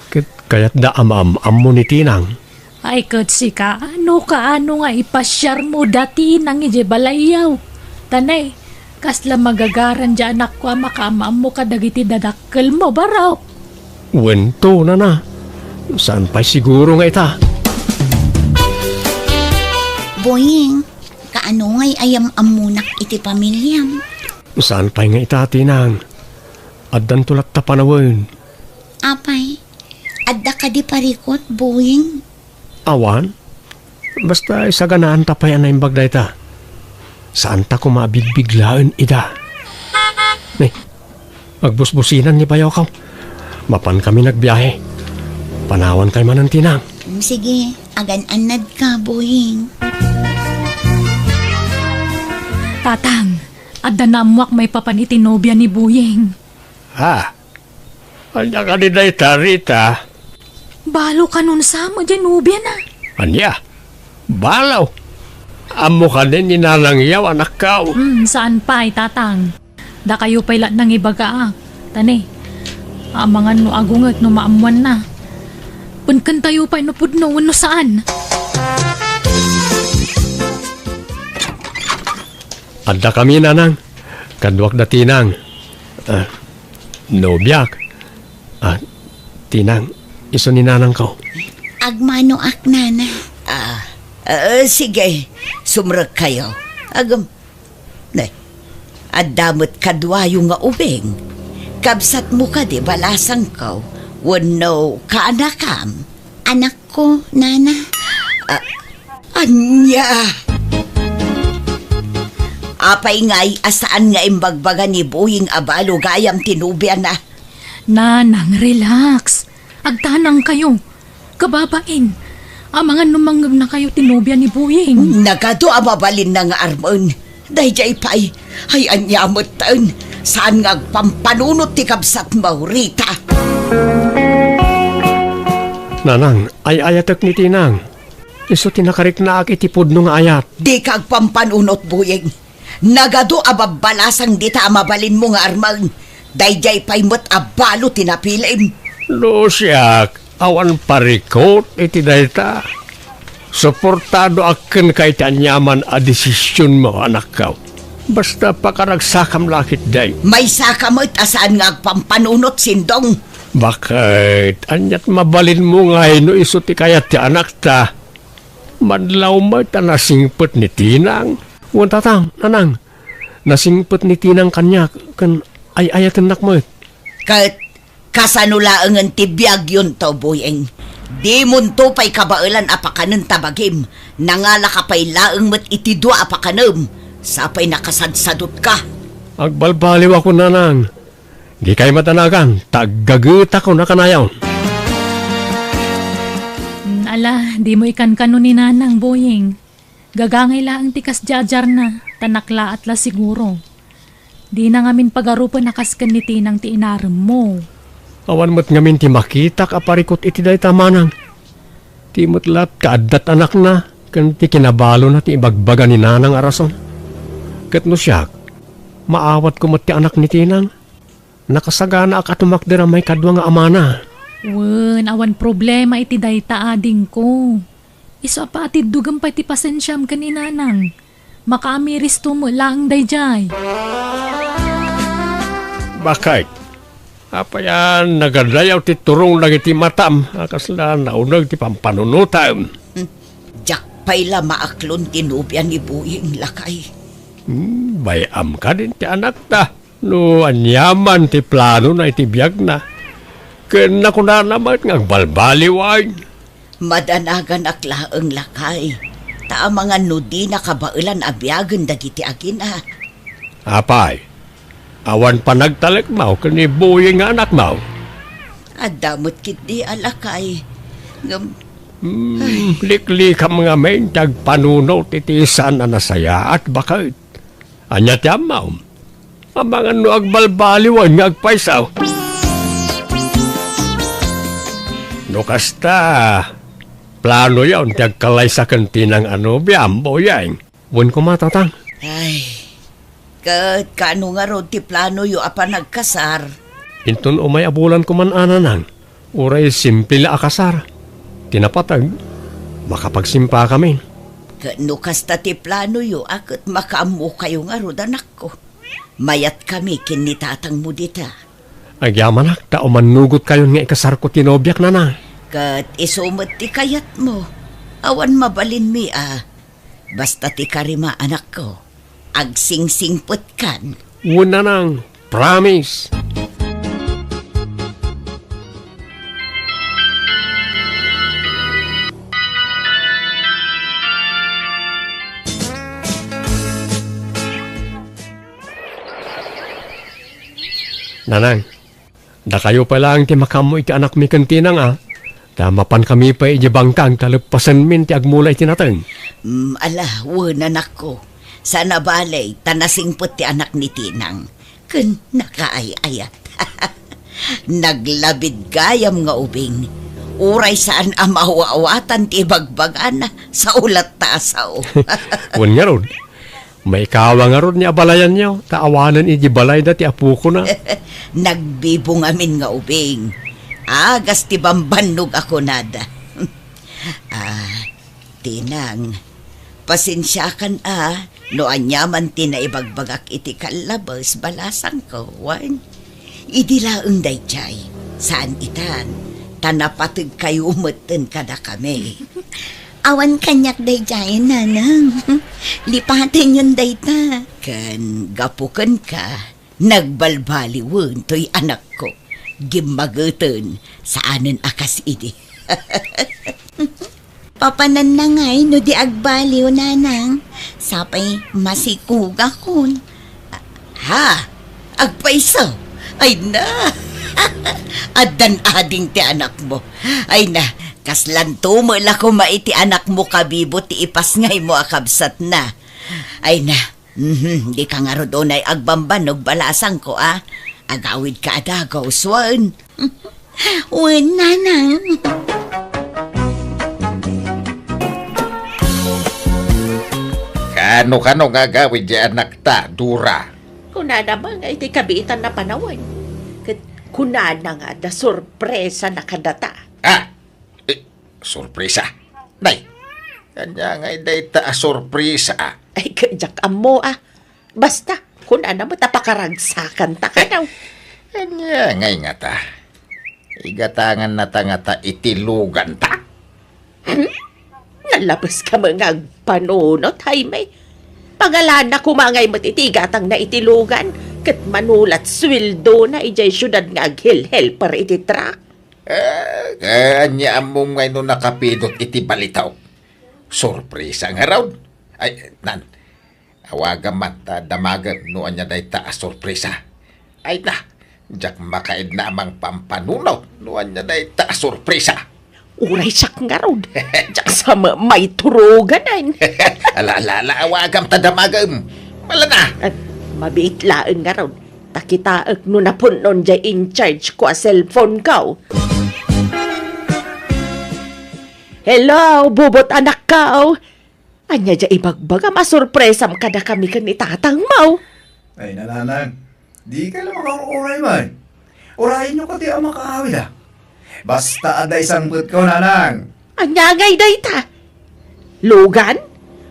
ket kayatda a maam-ammo ni Tinang. Ay, ket sika, no kaano nga ipasiarmo da Tinang idiay balayyo? Ta ne, kasla magagaran diay anakko a makaam-ammo kadagiti dadakkelmo, barok? Wen to, nana. Saan pay siguro nga ita? Boying, kaano ngay a yam-ammonak iti pamiliam? Saan pay nga ita, Tinang? Addanto latta panawen. Apay, adda kadi parikut, Boying? Awan. Basta isaganaanta pay a naimbag dayta. Saanta koma a bigbiglaen ida. Ne, agbusbusinan ni bayokaw. Mapankami nagbiahe. Panawankay manen, Tinang. Sige, agan-annadka, Boying. Tatang, adda naammoak maipapan iti nobia ni Boying. Ha? Ania kadi dayta, Rita? Balo kanon sa met diay nobiana. Ania? Balo? Ammo kadi ni Nanang Yaw, anakko? Hmm, saan pay, Tatang. Dakayo pay la nangibagaak. Ta ne, amangan no agunget no maammoanna. Penkentayo pay no pudno wenno saan. Addakami, Nanang. Kaduak da Tinang. Ah, nobiak. Ah, Tinang, isu ni Nanangko. Agmanoak, Nana. Ah, ah, sige. Sumrekkayo. Agam-, ne, adda met kaduayo nga ubing. Kabsatmo kadi balasangko wenno kaanakam? Anakko, Nana. Ah, ania? Apay ngay a saan nga imbagbaga ni Boying a balo gayam ti nobiana? Nanang, relax. Agtanangkayo. Kababain. Amangan no mangngegnakayo ti nobia ni Boying. Nagadu a mabalinna nga armen. Daydiay pay, ay ania metten, saan nga agpampanunot ti kabsatmo, Rita? Nanang, ay-ayatek ni Tinang. Isu ti nakariknaak iti pudno nga ayat. Dika agpampanunot, Boying. Nagadu a babbalasang dita a mabalinmo nga armen. Daydiay pay met a balo ti napilim. No siak, awan parikut iti dayta. Suportadoak kenka iti aniaman a desisionmo, anakko. Basta pakaragsakam la ketdi. Maysaka met a saan nga agpampanunot, Sindong. Baket, aniat mabalinmo ngay no isu ti kayat ti anakta? Madlaw met a nasingpet ni Tinang. Wen, Tatang, Nanang, nasingpet ni Tinang kaniak ken ay-ayatennak met. Ket kasano laengen ti biagyonto, Boying? Dimonto pay kabaelan a pakanen ta bagim, nangalaka pay laeng met iti dua a pakanem, sa pay nakasadsadutka. Agbalbaliwakon, Nanang. Dikay madanagan, ta aggagetakon a kanayon. Mm, ala, dimo ikankano ni Nanang, Boying. Gagangay laeng ti kasdiay a diarna, ta naklaat la siguro. Dina ngamin pagarupen a kas ken ni Tinang ti inaremmo. Awan met ngamin ti makitak a parikut iti dayta, Manang. Ti met laat kaaddat anakna, ken ti kinabalona ti ibagbaga ni Nanang a rason. Ket no siak, maawatko met ti anak ni Tinang. Nakasaganaak a tumakder a maikadua nga amana. Wen, awan problema iti dayta, adingko. Isu a paatiddogem pay ti pasensiam ken ni Nanang. Makaamiristo met laeng daydiay. Baket, apay a nagadayaw ti turong dagiti matam a kasla nauneg ti pampanunotam? Hmm. Diak pay la maaklon ti nobia ni Boying, lakay. Hmm, bay-am kadin ti anakta. No aniaman ti planona iti biagna, ken nakunana met nga agbalbaliwen. Madanaganak laeng, lakay, ta amangan no dina kabaelan a biagen dagiti agina. Apay, awan panagtalekmaw ken ni Boying nga anakmaw? Adda met ketdi a lakay. Ngem, hmm, liklikam ngamin ti agpanunot iti saan a nasayaat, baket. Ania ti ammom? Amangan no agbalbaliwen nga agpayso. No kasta, planoyon ti agkalaysa ken Tinang a nobiam, Boying? Wen koma, Tatang. Ay, ket kaano ngarud ti planoyo a panagkasar? Inton umay a bulan koman a, Nanang, uray simple la a kasar. Ti napateg, makapagsimpakamin. Ket no kasta ti planoyo a ket makaammokayo ngarud, anakko, mayatkami ken ni tatangmo dita. Agyamanak ta umannugotkayon nga ikasarko ti nobiak, Nanang. Ket isu met ti kayatmo. Awan mabalinmi a. Basta ti karima, anakko, agsingsingpetkan. Wen, Nanang, promise. Nanang, dakayo pay laeng ti makaammo iti anakmi ken Tinang a, ta mapankami pay idiay bangkang ta leppasenmin ti agmula iti nateng. Mm, ala, wen, anakko. Saan a bale, ta nasingpet ti anak ni Tinang. Ken nakaay-ayat. Naglabid gayam nga ubing. Uray saan a maaw-awatan ti ibagbagana, sao latta a sao. Wen ngarud, maikawa ngarud ni abalayanyo, ta awanen idi balayda ti apokona. Nagbibungamin nga ubing. Agas ti bambannog a kunada. Ah, Tinang, pasensiakan a no aniaman ti naibagbagak iti kallabes, balasangko, wen? Idi laeng daydiay, saan itan, ta napategkayo metten kadakami. Awan kaniak daydiay, Nanang. Lipatenyon dayta. Ken gapu kenka, nagbalbaliwen toy anakko. Gimmageten, saanen a kas idi. Papananna ngay no di agbaliw, Nanang. Sapay masikugakon. Ha? Agpayso? Ay na! Addan ading ti anakmo. Ay na, kaslanto met la koma iti anakmo kabibo ti ipasngaymo a kabsatna. Ay na, mhm, dika ngarud unay agbambannog, balasangko a. Agawidka a dagus wen. Wen, Nanang. Kano-kano nga agawid diay anakta, Dora? Kunana met nga iti kabiitan a panawen. Ket kunana nga adda sorpresana kadata. Ah! Eh, sorpresa? Nay, ania ngay dayta a sorpresa a? Ay, ket diak ammo a. Basta, kunana met a pakaragsakanta kano. Ania ngay ngata? Igatangannata ngata iti luganta? Hmm? Nalabeska met nga agpanunot, Jaime. Pangalana koma ngay met iti igatangna iti lugan, ket mano lat suweldona idiay siudad nga aghelhelper iti truck. Eh, ania ammom ngay no nakapidot iti balitaw? Sorpresa ngarud? Ay, nan, awagam man ta damagem no ania dayta a sorpresa. Ay na, diak makaidna a mangpampanunot no ania dayta a sorpresa. Uray siak ngarud, diak sa ma-, maituruganan. Ala, ala, ala, awagam ta damagem. Malana. At mabiit laeng ngarud, ta kitaek no napun-on diay in charge ko a cellphone ko. Hello, bubot anakko. Ania diay ibagbagam a sorpresam kadakami ken ni tatangmo? Ay, nanang, dikay la makaur-uray man. Urayenyo kadi a makaawid a. Basta adda isangpetko, nanang. Ania ngay dayta? Lugan?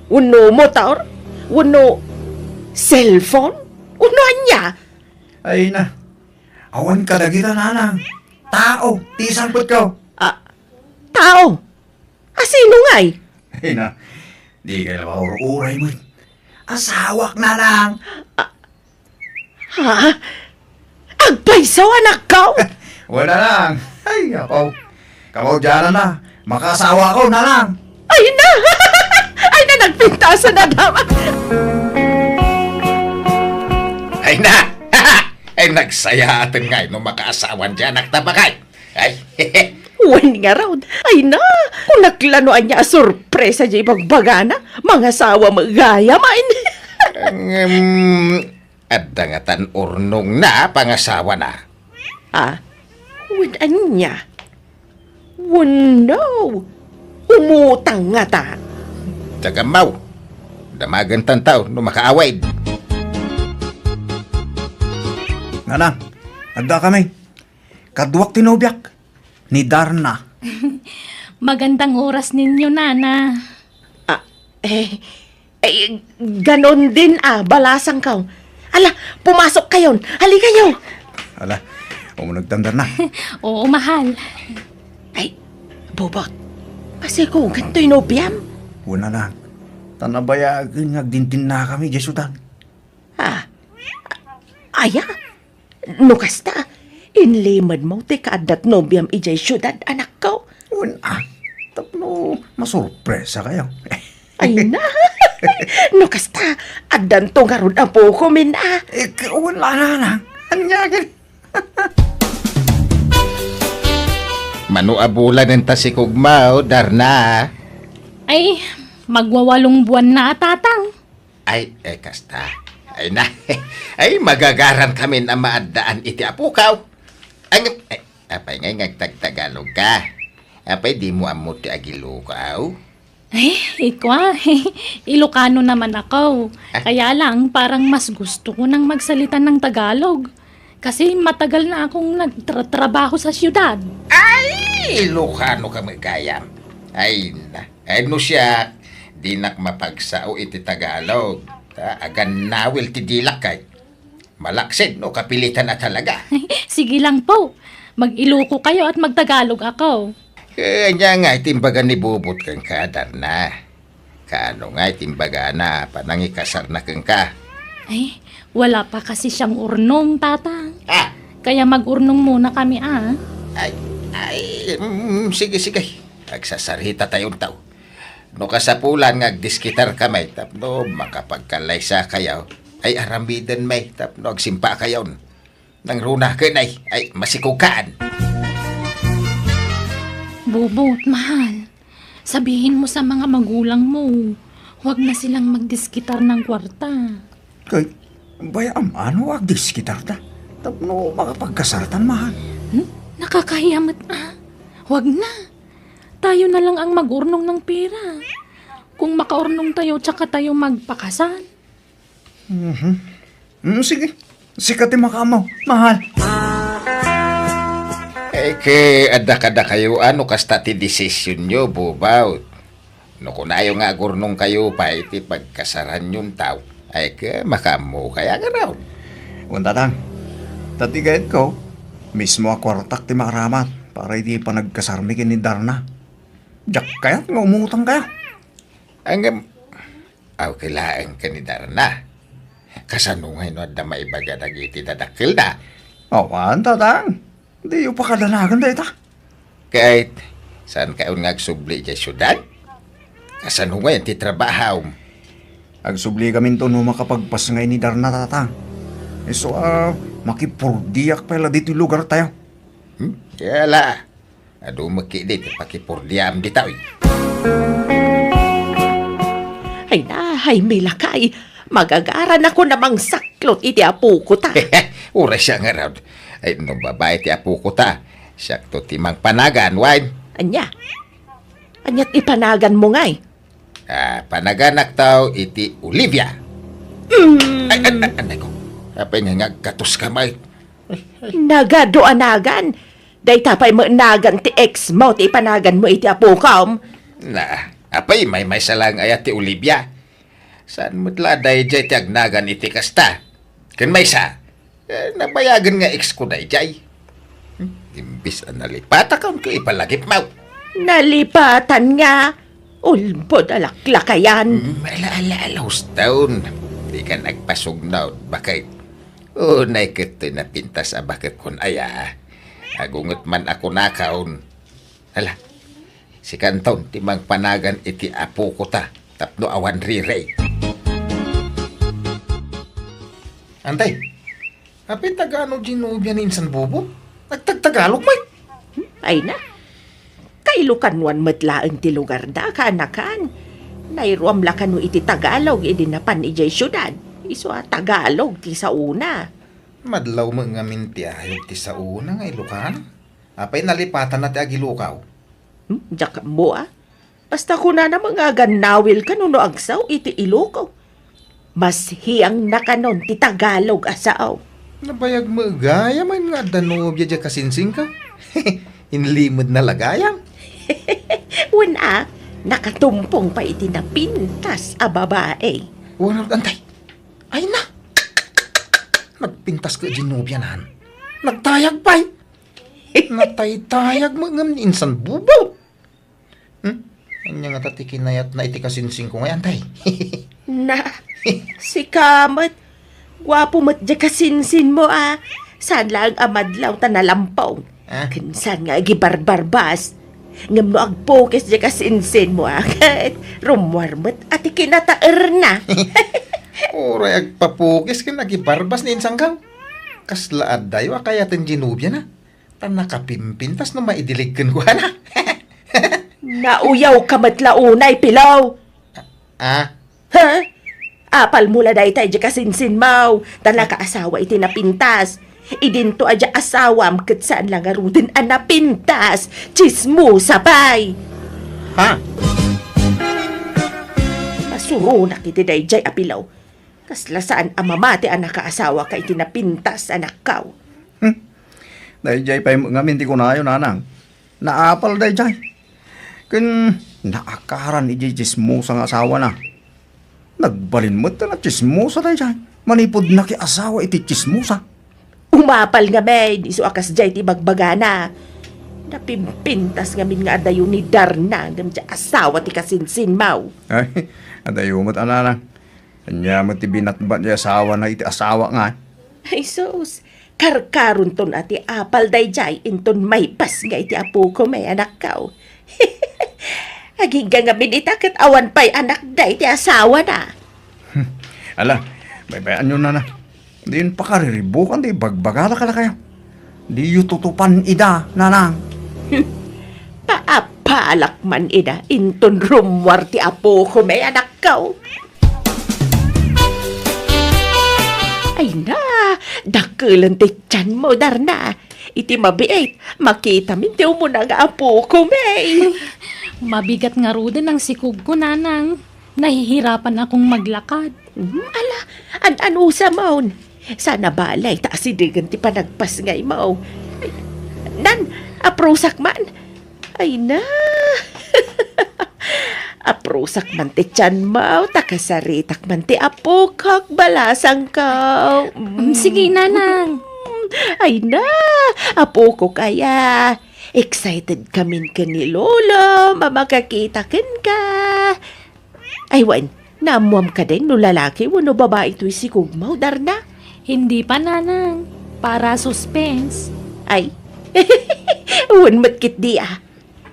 Wenno motor? Wenno cellphone? Wenno ania? Ay na, awan kadagita, nanang. Tao ti isangpetko. Ah, tao? A sino ngay? Ay na, Di ka na maur-uray met. Asawak, Nanang. Ha? Agpayso, anakko? Wala lang. Ay, ako. Kamaudyanan na. Makaasawa ako, Nanang. Ay na! Ay na, nagpintasan na daw. Ay na! Ay, nagsayaaten ngay no makaasawan ti anakta, bakay. Ay, Wen ngarud, ay na, kunak la no ania a sorpresa diay ibagbagana, mangasawa met gayam, ay. Ngem, adda ngatan urnongna a pangasawana. Ah, wen ania? Wenno, umutang ngata. Tagammaw, damagentan taw no makaawid. Nanang, adda kami. Kaduak ti nobiak, ni Darna. Magandang oras ninyo, Nana. Ah, eh, eh, ganon din, ah, balasangko. Ala, pumasok kayon. Halikayo. Ala, umunegtan, Darna. Oo, mahal. Ay, Bobot, masikugan toy nobiam? Wen, Nanang. Ta nabayagen nga agdindinna kami diay siudad. Ah, aya? No kasta, inlimedmo ti kaaddat nobiam idiay siudad, anakko. Wen, ah, tapno masorpresa kayo. Ay na. No kasta, addanto ngarud a pukomin, ah. Eh, ka-, wen, Nanang. Ania ket? Mano a bulan enta sikugmo, Darna? Ay, magwawalong buwan na a, Tatang. Ay, eh, kasta. Ay na. Ay, magagaran kamin a maaddaan iti apukaw. Ang, ay, apay ngay nga agtagtagalog ka? Apay di mo ammo ti agilukaw? Ay, ikwa, Ilocano naman ako. Ah? Kaya lang, parang mas gusto ko nang magsalita ng Tagalog. Kasi matagal na akong nagtratrabaho sa siyudad. Ay, Ilocano ka met gayam. Ay, na. Ay, no siak, dinak mapagsao iti Tagalog. Ta, agannawil ti dilak kay. Malaksid no kapilitan a talaga. Sige lang po. Mag-Iloco kayo at magtagalog ako. Eh, ania nga iti imbaga ni Bobot kenka, Darna? Kaano nga iti imbagana a panangikasarna kenka? Ay, wala pa kasi siyang urnong, Tatang. Ah! Kaya mag-urnong muna kami, ah. Ay, ay, mm, sige, sige. Agsasarita tayo, tao. No kasapulan nga agdiskitar kami tapno makapagkalaysa kayo, ay aramiden may tapno agsimpa kayon. Nangruna ken ay, ay masikog kaan. Bobot, mahal. Sabihin mo sa mga magulang mo, huwag na silang magdiskitar ng kwarta. Kay, bay-am, ano agdiskitar ta? Tapno makapagkasartan, mahal. Hmm? Nakakahiya met, ah. Huwag na. Tayo na lang ang mag-urnong ng pera. Kung makaurnong tayo, tsaka tayo magpakasal. Mhm. Mm, sige. Sika ti makaammo, mahal. Eh, ke, adda kadakayo, ano kasta ti desisyonyo, Bobot? No kunayo nga agurnong kayo pay ti pagkasaranyon tao, ay ke, makaammo kaya nga raw? Wen, Tatang. Ta ti gayatko, mismo a kuartak ti maaramat para iti panagkasarmi ken ni Darna. Diak kayat nga umutang kaya. Ngem, aw, kailaen ka ni Darna. Kasano ngay no adda maibaga dagiti dadakkelda? Awan, Tatang. Diyo pakadanagan dayta. Ket, saan kayon nga agsubli idiay siudad? Kasano ngay ti trabahom? Agsubli kaminto no makapagpas ngay ni Darna, Tatang. Isu a, makipurdiak pay la ditoy lugar tayo. Hmm? Kaya la, adu met ketdi ti pakipurdiam ditoy. Ay na, ay, milakay. Magagaran ako na mangsaklot iti apoko ta. Uray siya ngarud. Ay, no babai ti apoko ta, siakto ti mangpanagan, wen? Ania? Ania ti panaganmo ngay? Ah, panaganakto iti Olivia. Mm. Ay, ay, ay, anay ko. Apay nga nga agkatos ka, may? Nagadu a nagan. Dayta pay met nagan ti ex mo ti ipanaganmo iti apokom. Na, apay, maymaysa lang aya ti Olivia? Saan met la daydiay ti agnagan iti kasta? Ken maysa, eh, nabayagen nga ex ko daydiay. Hmm, imbis a nalipatakan ket ipalagipmaw. Nalipatan nga. Ulbod a laklakayan. Mm, ala, ala, ala, uston. Dika nagpasugnaw, baket. Unay ket toy napintas a baket kun aya. Agunget man a kunakon. Ala, sikanton ti mangpanagan iti apokota tapno awan rirey. Antay, apay taga-ano ti nobia ni insan Bobo? Nagtagtagalog pay. Ay na, kailokanuan met laeng ti lugarda, kaanakan. Nairuam la kano iti Tagalog idi napan idiay siudad. Isu a Tagalog ti saona. Madlaw met ngamin ti ayog ti saona nga Ilocano. Apay nalipatanna ti agilokaw? Hmm, diak ammo a. Basta kunana met nga agannawil kano no agsaw iti Iloco. Masiangna kanon ti Tagalog a sao. Nabayag met gayam nga adda nobia diay kasinsingko. Inlimedna la gayam. Wen a, nakatumpong pay iti napintas a babae. Wen, antay. Ay na! Nagpintas ket diay nobianan. Nagtayag pay. Nataytayag met ngem ni insan Bobo. Hmm? Ania ngata ti kinayatna iti kasinsingko ngay, antay? Na, sika met. Guapo met diay kasinsinmo a. Saan laeng a madlaw ta nalampong. Ah? Ken saan nga agibarbarbas. Ngem no agpukis diay kasinsinmo a ket rummuar met a ti kinataerna. Uray agpapukis ken agibarbas ni insangko. Kasla addayo a kayaten diay nobiana. Ta nakapimpintas no maidilig kenkuana. Nauyawka met la unay, Pilaw. Ah? Ha? Apalmo la dayta idiay kasinsinmo, ta nakaasawa iti napintas. Idinto a diay asawam ket saan la ngaruden a napintas. Tsismosa pay. Ha? Masuronak iti daydiay a Pilaw. Kasla saan a mamati a nakaasawaka iti napintas, anakko. Hmm. Daydiay pay met ngamin ti kunayo, nanang. Naapal daydiay. Ken naakaran idiay tsismosa nga asawana. Nagbalin met ta natsismosa daydiay. Manipud nakiasawa iti tsismosa. Umapal ngamin, isu a kasdiay ti ibagbagana. Napimpintas ngamin nga adayo ni Darna ngem diay asawa ti kasinsinmo. Ay, adayo met a nanang. Ania met ti binatbat ti asawana iti asawa ngay? Ay sus, karkaronton a ti apal daydiay inton maipasngay ti apokon, anakko. Agingga ngamin ita ket awan pay anakda iti asawana. Ala, baybay-anyo, nana. Diyon pakariribukan ti ibagbagada kadakayo. Diyo tutupan ida, nanang. Paapalak man ida inton rummuar ti apokon, anakko. Ay na, dakelen ti tianmo, Darna. Iti mabiit, makitamin ti umuna nga apokon. Mabigat ngaruden a sikogko, nanang. Nahihirapan akong maglakad. Hmm, ala, an-anusamon. Saan a balay ta asidegen ti panagpasngaymo. Ay, nan, aprusak man. Ay na. Aprusak man ti tianmo, ta kasaritak man ti apokok, balasangko. Mm. Mm, sige, nanang. Ay na, apokok aya. Excited kamin ken ni Lolo a makakita kenka. Ay wen, naammoam kadi no lalaki wenno babai toy sikogmo, Darna? Hindi pa, nanang. Para suspense. Ay. Wen met ketdi a.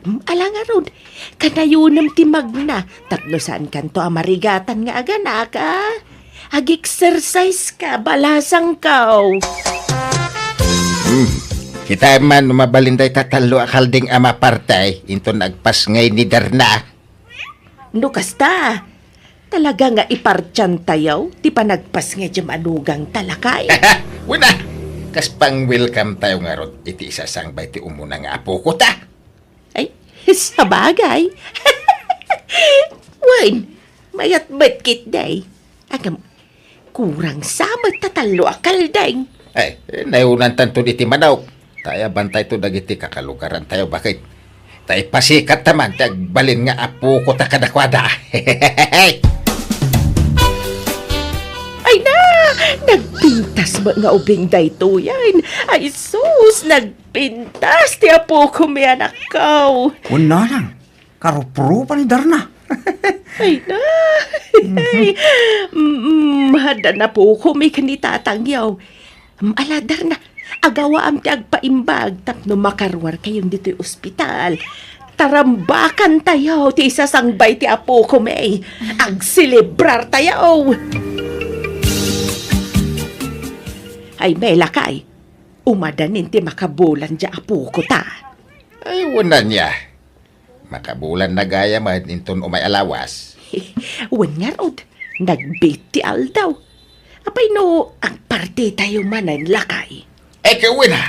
Hmm, ala ngarud, kanayonem ti magna tapno saankanto a marigatan nga aganak a. Ag-exercise ka, balasangko. Hmm. Kitaem man no mabalin dayta tallo a kalding a maparti inton agpasngay ni Darna. No kasta, talaga nga ipartiantayo ti panagpasngay ti manugangta, lakay. Wen a, kas pang-welcome tayo ngarud iti isasangbay ti umuna nga apokota. Ay, sabagay. Wen, mayat met ketdi. Agam, kurang sa met ta tallo a kalding. Ay, eh, nayunantanto iti manok. Ta ayabantayto dagiti kakalugarantayo, baket. Ta ipasikatta man ti agbalin nga apokota kadakuada. Ay na! Nagpintas met nga ubing daytoyen. Ay sus, nagpintas ti apokon, anakko. Wen, nanang, karuprupa ni Darna. Ay, na. Mm, adda napukom ken ni tatangyo. Mm, ala, Darna, agawaam ti agpaimbag tapno makaruarkayon ditoy ospital. Tarambakantayo ti isasangbay ti apokom. Agselebrartayo. Ay, lakay, umadanin ti makabulan diay apokota. Ay, wen ania. Makabulanna gayam inton umay a lawas. Wen ngarud, nagbiit ti aldaw. Apay no agpartitayo manen, lakay? Ay, wen a.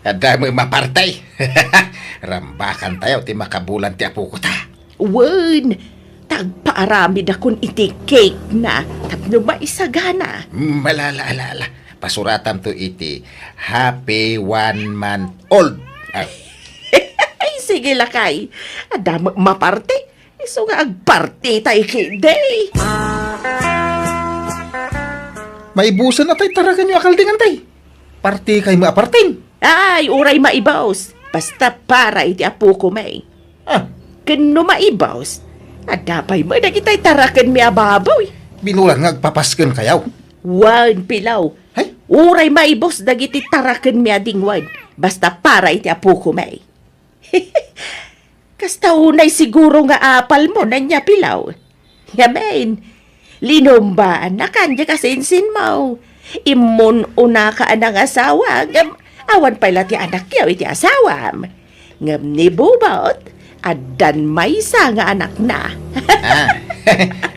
Adda met maparti. Rambakantayo ti makabulan ti apokota. Wen, ta agpaaramidakon iti cake na tapno maisagana. Mm, ala, ala, ala, ala. Pasuratanto iti happy one month old. Ah. Ay, sige, lakay. Adda met maparti. Isu nga agpartitay ketdi. Maibusen a tay tarakenyo a kalding, tay. Partikay met a parten. Ay, uray maibus. Basta para iti apokom. Ah. Ken no maibus, adda pay met dagitay tarakenmi a baboy. Binulan nga agpapaskenkayo. Wen, Pilaw. Hay? Uray maibus dagiti tarakenmi a dingwen. Basta para iti apokom. Kasta unay siguro nga apalmo, ania, Pilaw? Ngamin, linumbaannakan diay kasinsinmo. Immun-unaka a nangasawa, ngem awan pay la ti anakyo iti asawam. Ngem ni Bubot, addan maysa nga anakna. Ah.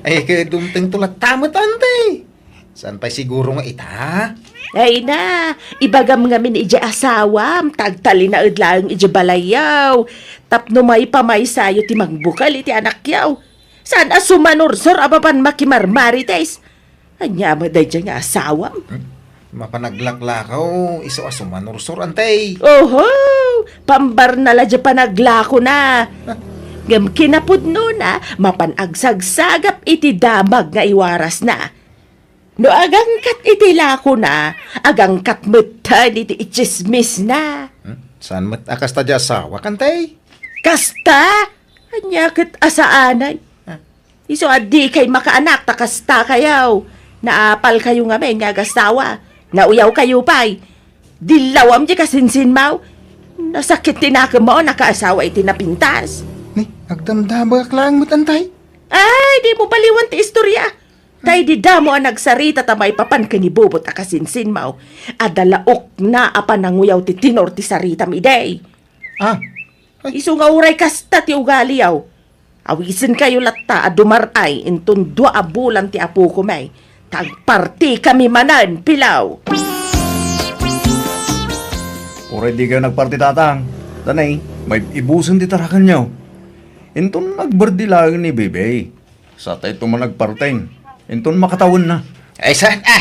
Ay, ket dumtengto latta met, anti. Saan pay siguro nga ita? Ay na, ibagam ngamin idiay asawam, ta agtalinaed laeng idiay balayyo. Tapno maipamaysayo ti mangbukel iti anakyo. Saan a sumanursor a mapan makimarmarites? Ania met daydiay nga asawam? Hmm? Mapan aglaklakaw, isu a sumanursor, anti. Oho, pambarna la diay panaglakona. Ah. Ngem kinapudnona, mapan agsagsagap iti damag nga iwarasna. No agangkat iti lakona, agangkat metten iti itsismisna. Hmm? Saan met a kasta diay asawak, anti? Kasta? Ania ket a saanen? Ah. Isu a dikay makaanak ta kastakayo. Naapalkayo ngamin nga agasawa. Nauyawkayo pay. Dillawam diay kasinsinmo. Nasakit ti nakemmo a nakaasawa iti napintas. Ni, agdamdamagak laeng met, anti. Ay, dimo baliwan ti istoria. Ta idi damo a nagsarita ta maipapan ken ni Bubot a kasinsinmo, adda laokna a pananguyaw ti tenor ti saritam idi. Ah. Ay. Isu nga uray kasta ti ugaliyo. Awisenkayo latta a dumar-ay inton dua a bulan ti apokon, ta agpartikami manen, Pilaw. Uray dikayo nagparti, Tatang. Danay, maibusen ti tarakenyo. Inton agbirthday laeng ni Bebe. Satayto man agparti. Inton makatawenna. Ay, saan a?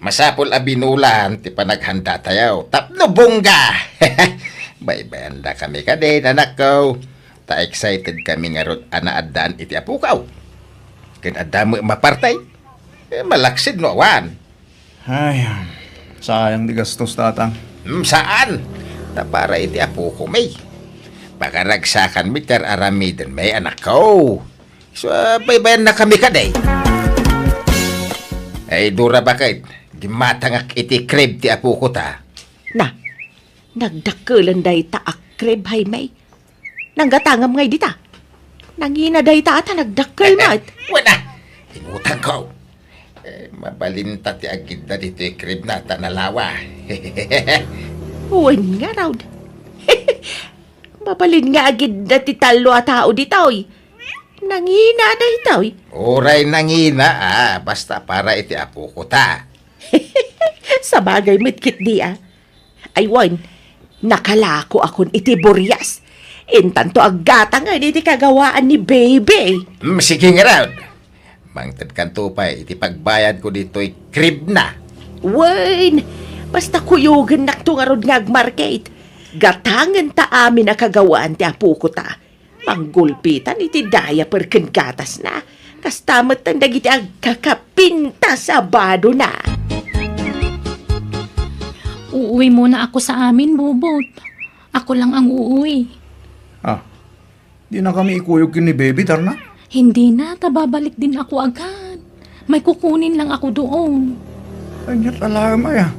Masapul a binulan ti panaghanda tayo. Tapno bongga! Baybayandakami kadi, anakko. Ta excited kami ngarud a naaddaan iti apokaw. Ken adda met maparti. Eh, malaksid no awan. Ay, sayang ti gastos, Tatang. Hmm, saan? Ta para iti apokomi. Pakaragsakanmi ti ar-aramidenmi, anakko. So, ah, baybayannakami kadi. Ay, Dora, baket? Gimmatangak iti crib ti apoko ta. Na, nagdakkelen dayta a crib, Jaime. Nanggatangam ngay dita. Nangina dayta a ta nagdakkel met. Wen a, inutangko. Eh, mabalinta ti agidda ditoy crib na ta nalawa. Wen ngarud. Mabalin nga agidda ti tallo a tao ditoy. Nangina daytoy. Uray nangina, ah, basta para iti apoko ta. Sabagay met ketdi, ah. Ay wen, nakalakoakon iti burias. Intanto aggatangen iti kagawaan ni Baby. Hmm, sige ngarud. Mangtedkanto pay iti pagbayadko ditoy crib na. Wen, basta kuyogennakto ngarud nga agmarket. Gatangenta amin a kagawaan ti apoko ta. Panggulpitan iti diaper ken gatasna. Kasta metten dagiti agkakapintas a badona. Uuwi muna ako sa amin, Bubot. Ako lang ang uuwi. Ah, dinakami ikuyog ken ni Baby, Darna? Hindi na, ta babalik din ako agad. May kukunin lang ako doon. Ania't alaem aya?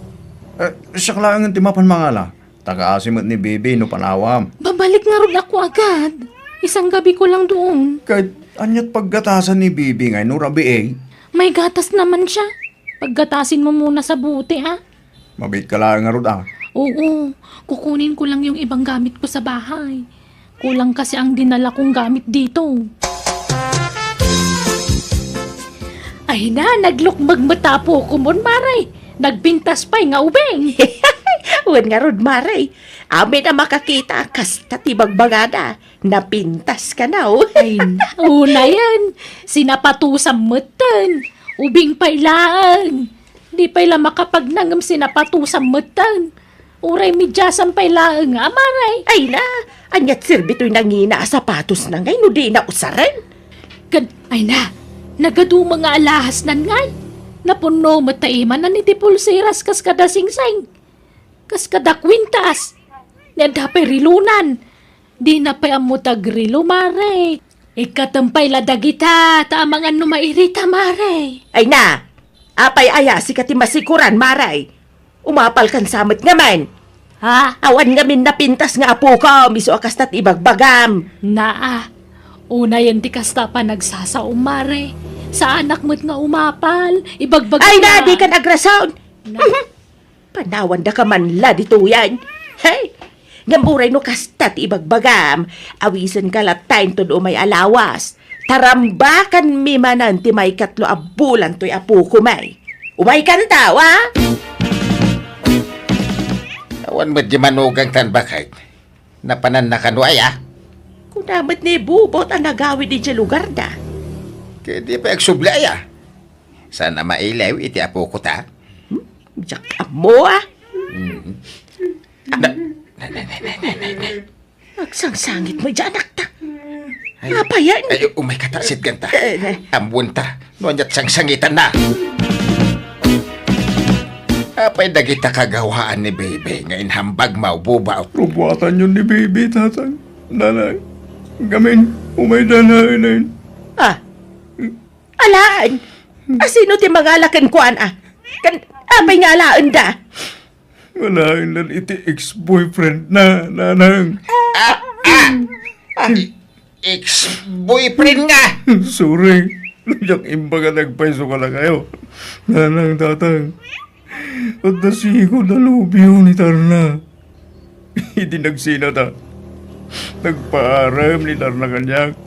Eh, siak laengen ti mapan mangala. Tagaasi met ni Bibi no panawam. Babalik ngarud ako agad. Isang gabi ko lang doon. Ket ania't paggatasan ni Bibi ngay no rabii? May gatas naman siya. Paggatasin mo muna sa bote, ah. Mabiit ka laeng ngarud, ah. Oo, kukunin ko lang yung ibang gamit ko sa bahay. Kulang kasi ang dinala kong gamit dito. Ay na, naglukmeg met apokom, Mare. Nagpintas pay nga ubing. Wen ngarud, Mare. Amin a makakita, kasta ti bagbagada. Napintas kano. Ay, unayen, sinapatusam metten. Ubing pay laeng. Di pay la makapagnangem sinapatusam metten. Uray mediasam pay laeng, a, Mare. Ay na, ania't serbi toy nangina a sapatosna ngay no dina usaren? Ket, ay na, nagaduma nga alahasnan ngay. Napunno met ta imanan iti pulseras kas kada singsing. Kas kada kwintas. Ni adda pay relonan. Dina pay ammo ti agrelo, Mare. Ikkatem pay la dagita, ta amangan no mairita, Mare. Ay na! Apay aya sika ti masikuran, Mare? Umapalkan sa met ngamin. Ha? Awan ngamin napintas nga apokom, isu a kasta ti ibagbagam. Naa, unayen ti kasta panagsasaom, Mare. Saanak met nga umapal, ibagbagam. Ay na, dikan agrason! Na- Panawandaka man la ditoyen. Hey! Ngem uray no kasta ti ibagbagam, awisenka latta inton umay a lawas. Tarambakanmi manen ti maikatlo a bulan toy apokom ay. Umaykanto, a? Awan met di manugang tan baket. Napananna kano aya? Kuna met ni Bubot a nagawid idiay lugarda. Ket di pay agsubli aya? Saan a mailew iti apoko ta? Hmm? Diak ammo, a. Mm. Na, na, na. Agsangsangit met diay anakta. Ay, apayen? Ay, umaykata, sitganta. Eh, eh. Ammoenta no ania't sangsangitanna. Apay dagita kagawaan ni Bebe nga inhambagmo, Bubot? Rubuatanyon ni Bebe, Tatang, Nanang. Ngamin, umayda laeng. Ah, alaen? A, sino ti mangala kenkuana? Ken apay nga alaenda? Alaen laeng iti ex-boyfriendna, Nanang. Ah, ah! Ex-boyfriendna? Sorry. Diak imbaga nga agpayso kadakayo, Nanang, Tatang. Adda sigud a nobio ni Tarna. Idi nagsinata, nagpaarem ni Tarna kaniak.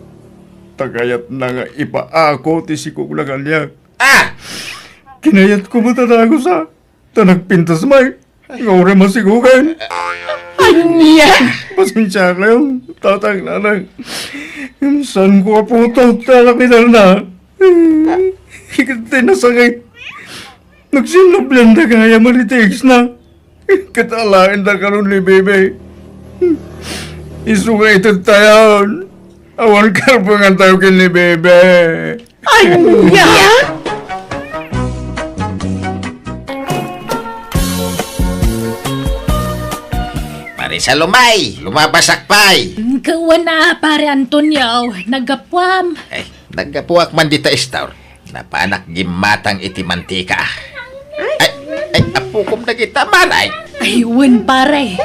Ta kayatna nga ipaako ti sikogna kaniak. Ah! Kinayatko met a dagus, a. Ta nagpintas met. Nga uray masikogen. Ania? Pasensiakayon, Tatang, Nanang. Saanko a putot ti anak ni Tarna. Ket ti nasakit, nagsinnubliandaka gayam iti ex-na. Ket alaendaka ni Bebe. Isu nga itedtayon. Awan karbengantayo ken ni Bebe. Ania? Mari Salome, lumabasak pay. Wen a, Pare Antonio, naggapuam. Ay, naggapuak man dita istor. Napanak gimmatang iti mantika. Ay, ay, apokom dagita, Mare. Ay, wen, Pare.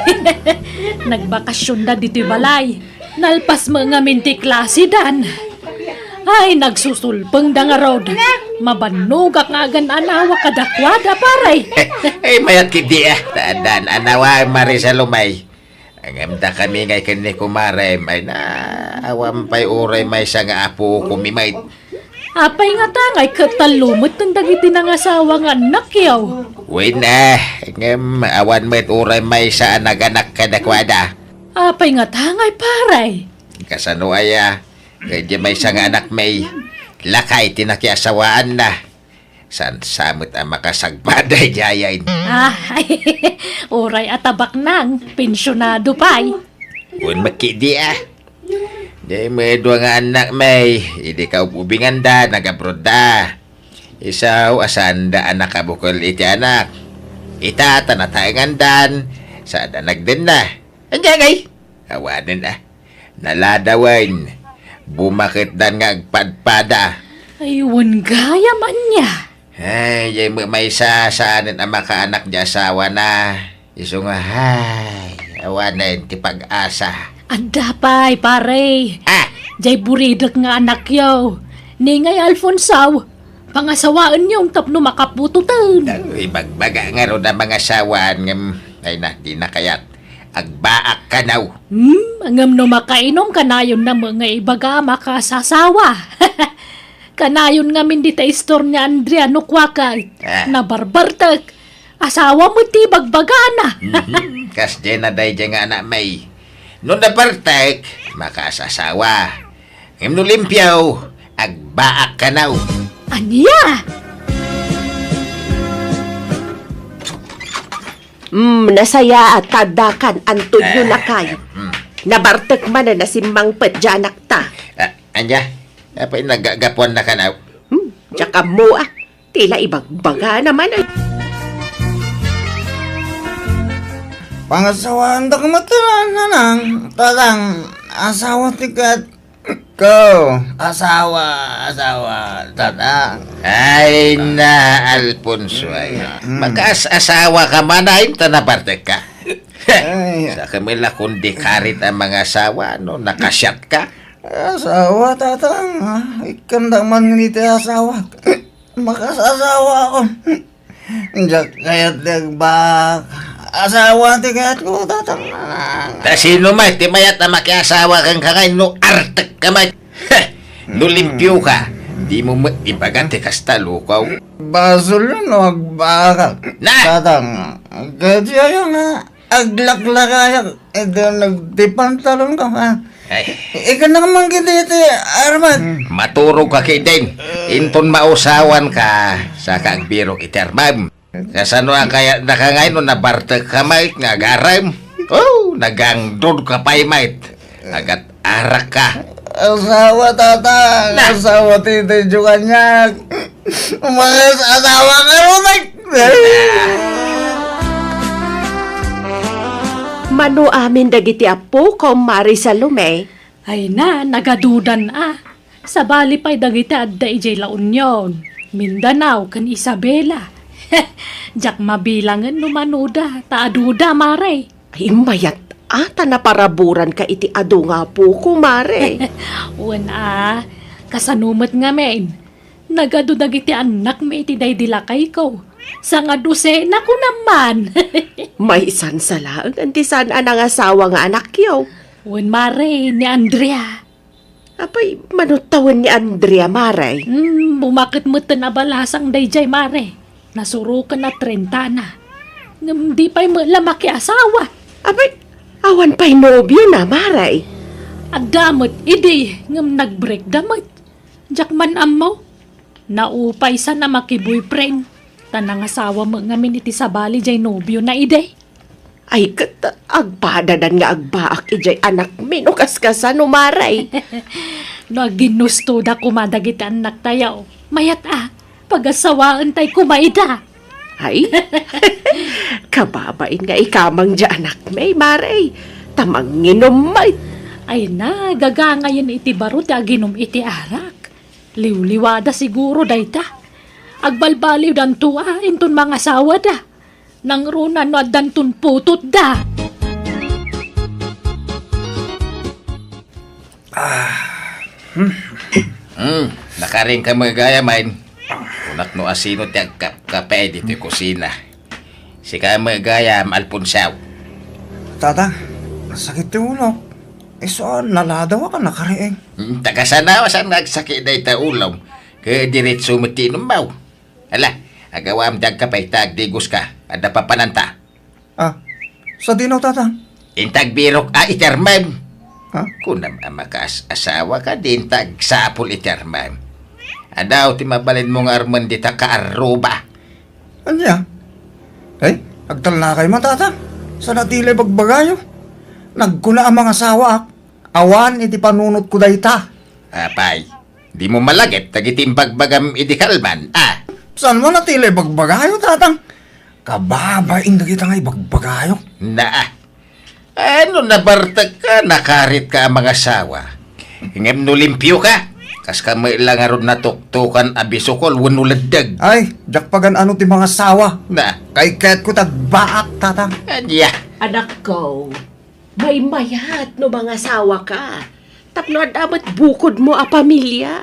Nagbakasionda ditoy balay. Nalpas met ngamin ti klasidan. Ay, nagsusulpengda ngarud. Mabannogak nga agan-anawa kadakuada, Pare. Ay, mayat ketdi, a. Ta addaan anawa, Mari Salome. Ngem dakami ngay ken ni kumarem, ay na, awan pay uray maysa nga apokom met. Apay ngata ngay ket tallo metten dagiti nangasawa nga annakyo? Wen, a, ngem awan met uray maysa a naganak kadakuada. Apay ngata ngay, Pare? Kasano aya? Ket diay maysa nga anakmi, lakay ti nakiasawaanna. Saan sa met a makasagpada idiayen? Ah, uray a tabaknang, pensionado pay. Wen met ketdi, a. Diay met dua nga annakmi, idi kaub-ubinganda, nag-abroadda. Isu a saanda a nakabukel iti anak. Ita ta nataengandan, saanda nagdenna. Ania ngay? Awanen, a. Naladawen. Bumaketdan nga agpadpada. Ay, wen gayam ania. Ay, jay met maysa saanen a makaanak ti asawana. Isu nga, ay, awanen ti pag-asa. Adda pay, pare. Ah! Jay buridek nga anakyo. Ni ngay Alfonso, pangasawaenyo tapno makaputoten. Ay, ibagbaga ngarud a mangasawaan ngem, ay na, di na kayat. Agbaak kanaw. Hmm, ngem no makainom, kanayonna met nga ibaga a makasasawa. Kanayon ngamin dita istor ni Andrea no kuaka. Ah. Nabarbartek. Asawa met ti ibagbagana. Mhm. Kasdiay na daydiay nga anak, may. No nabartek, makaasasawa. Ngem no limpio, agbaak kanaw. Ania? Mm, nasayaat, taddakan, Antonio, eh, lakay. Mm. Nabartek manen a simmangpet diay anakta. Ah, ania? Apay nagagapuan na kanaw? Hmm, diak ammo, ah. Tila ibagbagana manen. Pangasawaandak met, Nanang, Tatang, asawa ti ket ko. Asawa, asawa, Tatang. Ay na, Alfonso, ay. Mm. Makaas-asawa ka man, ay, ta nabartek ka. Ay. Sa kamila kundi karit a mangasawa, no? Nakasiat ka. Asawa, Tatang, ah. Ikkandak man iti asawa. Makasasawa ako. Diak kayat ti agbaak. Asawa ti kayatko, Tatang. Ta sino met ti mayat a makiasawa kenka ngay no artek ka met? Heh! No limpio ka, dimo met ibaga ti kasta, lukaw. Basol no agbaak. Na! Tatang, kadi aya nga aglaklakayak, iti nagtipantalon ka, ha? Ay. Ikan na man kiti iti armat. Maturog ka kidin. Inton mausawan ka, saka agbirok iti armam. Kasano a kayat na ka ngay no nabartek ka met nga agarem? Oh, nagangdod ka pay met. Agat arak ka. Asawa, Tatang. Na. Asawa ti, ti Dios kaniak. Umayat asawa ka, Rutek. Mano amin dagiti appo, Kumare Salome? Ay na, nagadudan a. Sabali pay dagiti adda idiay La Union, Mindanao, ken Isabela. Diak mabilangen no manoda, ta aduda, Mare. Ay, mayat a, ta naparaburanka iti adu nga apoko, Mare. Wen a, kasano met ngamin? Nagadu dagiti annakmi iti daydi lakayko. Sangadusena, kunam man. Maysan sa laeng ti saan a nangasawa nga anakyo. Wen, Mare, ni Andrea. Apay, mano tawen ni Andrea, Mare? Hmm, bumaket metten a balasang daydiay, Mare. Nasuroken a trenta na. Ngem di pay met la makiasawa. Apay, awan pay nobio na, Mare? Adda met idi, ngem nagbreak da met. Diak man ammo. Naupay sa na makiboyfriend, ta nangasawa met ngamin iti sabali diay nobio na idi. Ay, ket agpadadan nga agbaak idiay anakmi no kaskasano, Mare. No aginnustoda koma dagiti annaktayo, mayat a, pagasawaentay koma ida. Ay, kababain nga ikamang diay anakmi, Mare, ta manginom met. Ay na, gagangayen iti baro ti aginum iti arak. Liwliwada siguro dayta. Agbalbaliwdanto a inton mangasawada. Nangruna no addanton putotda. Ah. Hmm. Hmm, nakaring ka met gayam, ay. Kunak no asino ti agkapkape ditoy kusina. Sika met gayam, Alfonso. Tata, sakit ti ulo. Isu a naladaw a nakariing. Hmm, ta kasano a saan nga agsakit dayta ulom? Ket diretso met ti inummo. Ala, agawam ti agkape ta agdigoska. Adda papananta. Ah, sadino, Tata? Inta agbirok a iti armem. Ha? Kunam a makaas-asawa ka, di inta agsapul iti armem. Adaw ti mabalinmo nga armen dita kaarruba. Ania? Ay, agtalnakay man, Tata. Saan a ti la ibagbagayo? Nagkuna a mangasawaak. Awan iti panunotko dayta. Apay, dimo malagip dagiti imbagbagam idi kalman, a? Saan man a ti la ibagbagayo, Tatang? Kababain dagita nga ibagbagayo. Naa. Ano, nabartek ka, nakarit ka a mangasawa? Ngem no limpioka, kaska met la ngarud natuktokan a bisukol wenno leddeg. Ay, diak pagan-ano ti mangasawa. Na. Kay kayatko ti agbaak, Tatang. Ania? Anakko, maymayat no mangasawaka. Tapno adda met bukodmo a pamilia.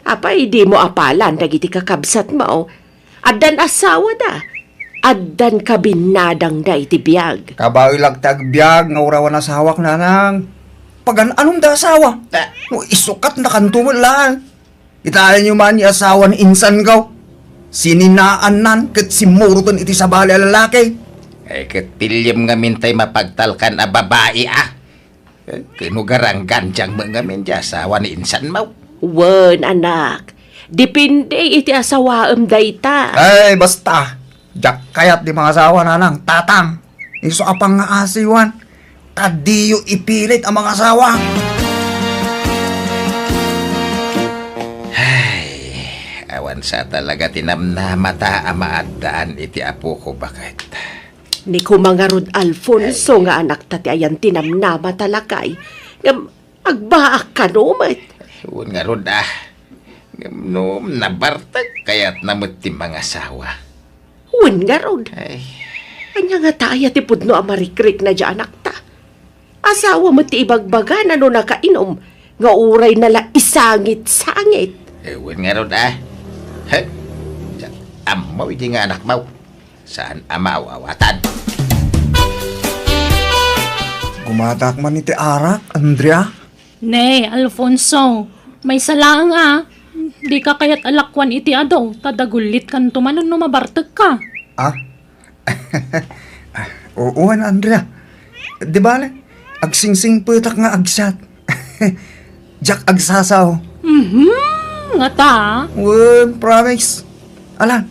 Apay, dimo apalan dagiti kakabsatmo? Addan asawada. Addan kabinnadangda iti biag. Kabaelak ti agbiag nga uray awan asawak, nanang. Pagan-anom da asawa? Ah. No, isukatnakanto met laeng. Kitaenyo man ni asawa ni insanko. Sininaannan ket simmuroten iti sabali a lalaki. Ay, ket piliem ngamin tay mapagtalkan a babai, a. Ket no garanggandiang met ngamin ti asawa ni insanmo? Wen, anak. Depende iti asawaem dayta. Ay, basta. Diak kayat ti mangasawa, nanang, tatang. Isu a pangngaasiwan. Ta diyo ipilit a mangasawa. Ay, awan sa talaga ti namnamata a maaddaan iti apoko, baket. Ni koma ngarud, Alfonso, ay, nga anakta ti ayan ti namnamata, lakay. Ngem agbaak kano met. Wen ngarud, a. Ngem no nabartek, kayatna met ti mangasawa. Wen ngarud. Ay. Ania ngata aya ti pudno a marikrikna diay anakta? Asawa met ti ibagbagana no nakainum nga uray nala isangit-sangit. Eh, wen ngarud, a. He? Sa-, ammo iti nga anakmo. Saan a maaw-awatan. Gumatak man iti arak, Andrea. Ne, Alfonso, maysa laeng a. Dika kayat a lakuan iti adu, ta dagullit kanto manen no mabartekka. Ah? Wen, Andrea. Di bale, agsingsingpetak nga agsat. Diak agsasao. Mhm, ngata? Wen, promise. Ala,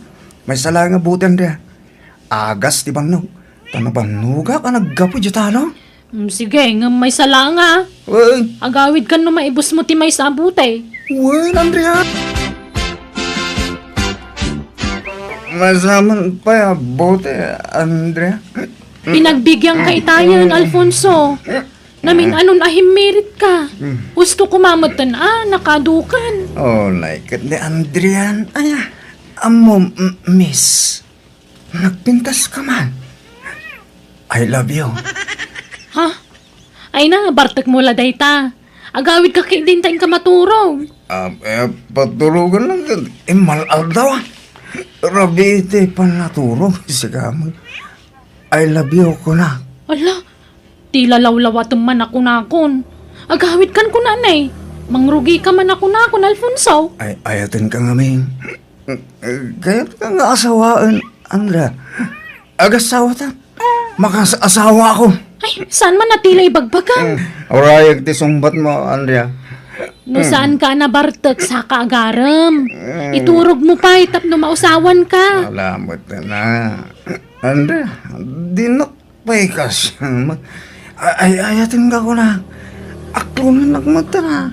maysa laeng a buteng, Andrea. Agas ti bannog. Ta nabannogak a naggapu diay talon. Mm, sige, ngem maysa laeng a. Wen. Agawidkan no maibusmo ti maysa a bote. Wen, Andrea. Maysa man pay a bote, Andrea. Pinagbiagka itayen, Alfonso. Namin-anon a himmiritka. Husto koma metten a nakaadukan. Oh, naiket ni Andrea. Aya, ammom, m-, miss. Nagpintas ka man. I love you. Ha? Ay na, bartekmo la dayta. Agawidka ketdin ta inka maturog. Ah, eh, paturogen lang ket immal-aldaw, ah. Rabii ti pannaturog, sika man. I love you, kunak. Ala, ti lalawlawatem man a kunakon. Agawidkan kunanay. Mangrugika man a kunakon, Alfonso. Ay, ayatenka ngamin. Kayatka nga asawaen, Andrea. Agasawata. Makas-asawa ako. Ay, saan man a ti la ibagbagam? Mm. Urayag ti sungbatmo, Andrea. No saanka a nabartek, saka agarem. Mm. Iturogmo pay tapno mausawanka. Salamat na. Andrea, dinak Paikas, ay, ay, ayatenka kuna. Aklonan met ta.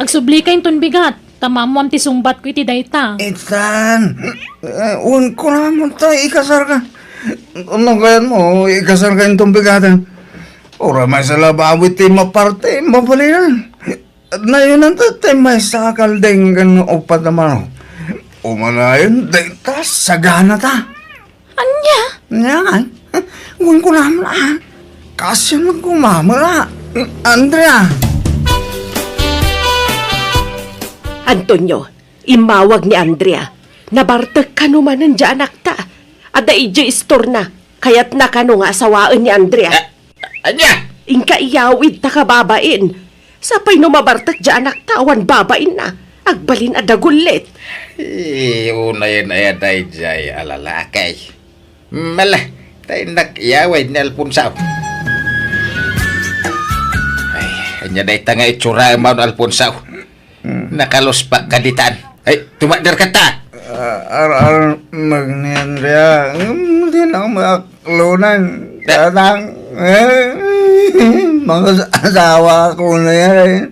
Agsublika inton bigat, ta maammoam ti sungbatko iti dayta. Itan, eh, wen kuna met ta, ikasarka. No kayatmo, ikasarka inton bigaten. Uray maysa la bawi ti maparte, mabalinan. Nayonan ta ti maysa a kalding ken uppat a manok. Umanayon dayta, sagana ta. Ania? Ania ngay? Wen kunam la. Kasano kumamela? Andrea. Antonio, immawag ni Andrea. Nabartek kano manen diay anakta. Adda idiay istorna. Kayatna kano nga asawaen ni Andrea. Ah, Ania? Inka iyawid ta kababain. Sapay no mabartek diay anakta awan babainna. Agbalin a dagullit. Eh, unayen aya daydiay a lalaki. Mala, ta innak iyawid ni Alfonso. Ay, ania dayta nga itsuraem, Alfonso? Hmm. Nakaluspak ka ditan. Ay, tumakder ka ta. Ah, ar-, ar-, magnian dia. Hmm, di na ako makaklunan. Da- Tatang. Eh, mga asawa ko na yan, eh.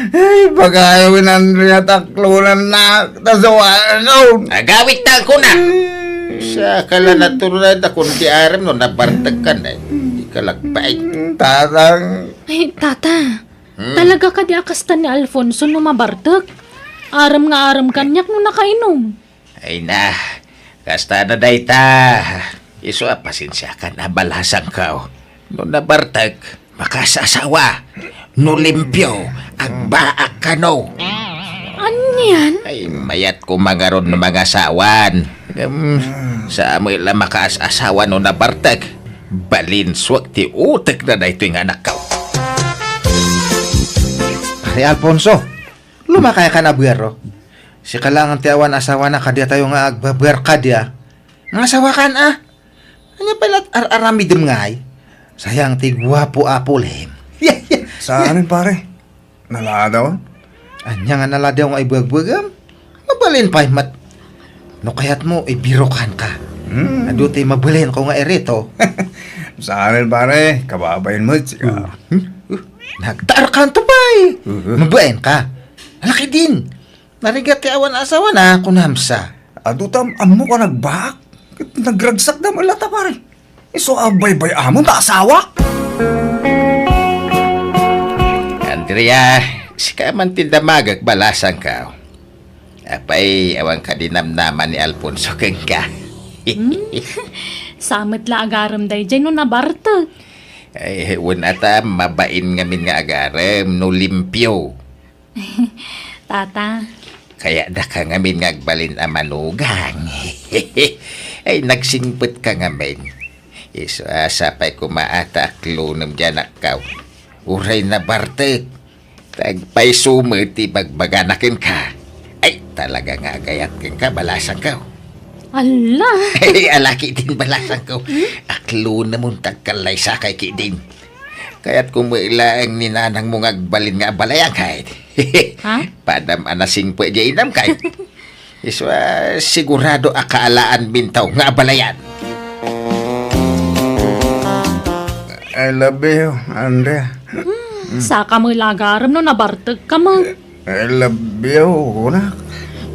Ay, pag-ayaw ni Andrea, taklunan na. Tasawa ako. Agawit na ako na. Sa kala natural na kung di aram no, nabartag ka na, eh. Di ka lagpay. Tatang. Ay, tata. Hmm. Talaga kadi a kasta ni Alfonso no mabartek? Arem nga arem kaniak no nakainum. Ay na, kasta na dayta. Isu a pasensiakan a balasangko. No nabartek, makaas-asawa. No limpio, agbaak kano. Anian? Ay, mayat ko mangaron no mangasawan. Ngem, sa met la makaas-asawa no nabartek. Balinsuak ti utek na daytoy nga anakko. Pare Alfonso, lumakay ka na buero. Sika lang ti awan asawana kadiatayo nga agbabuer kadia. Nga asawa kan, ah? Ania pay lat ar-aramidem ngay? Sayang ti guapo a pulem. Saan, pare? Naladaw? Ania nga naladaw nga ibuagbuagem? Mabalin pay met. No kayatmo, ibirokan ka. Hmm. Adu ti mabalin ko nga irito. Saan, pare? Kababain mo, tsika. Hmm? Uh, nagtaarkan to pay. Uh-huh. Mabalin ka. Alaki din. Narigat ti awan asawa na, kunamsa. Adu tam, ammo ka nagbaak. Nagragsak da malata, pare. Isu a baybay-amon ta asawa. Andrea, sika man ti damagek balasangko. Apay, awan kadi namnama ni Alfonso kenka. Hmm? Sa met la agarem daydiay no nabartek. Ay, wen ata, mabain ngamin nga agarem no limpio. Tata. Kaya daka ngamin nga agbalin a manugang. Ay, nagsingpet ka ngamin. Isu a sapay koma a ta aklonem ti anakko. Uray nabartek. Ta agpayso met ti bagbagana kenka. Ay, talaga nga agayat kenka, balasangko. Ala! Ay, alaki din, balasangko. Hmm? Aklonemon ta agkallaysakay ketdin. Kayatko met laeng ni nanangmo nga agbalin nga abalayan, kay. Ha? Padam a nasingpet diay inam, kay. Isu a sigurado a kaalaanminto nga abalayan. I love you, Andrea. Hmm, saka met la agarem no nabartek ka met. I love you, kunak.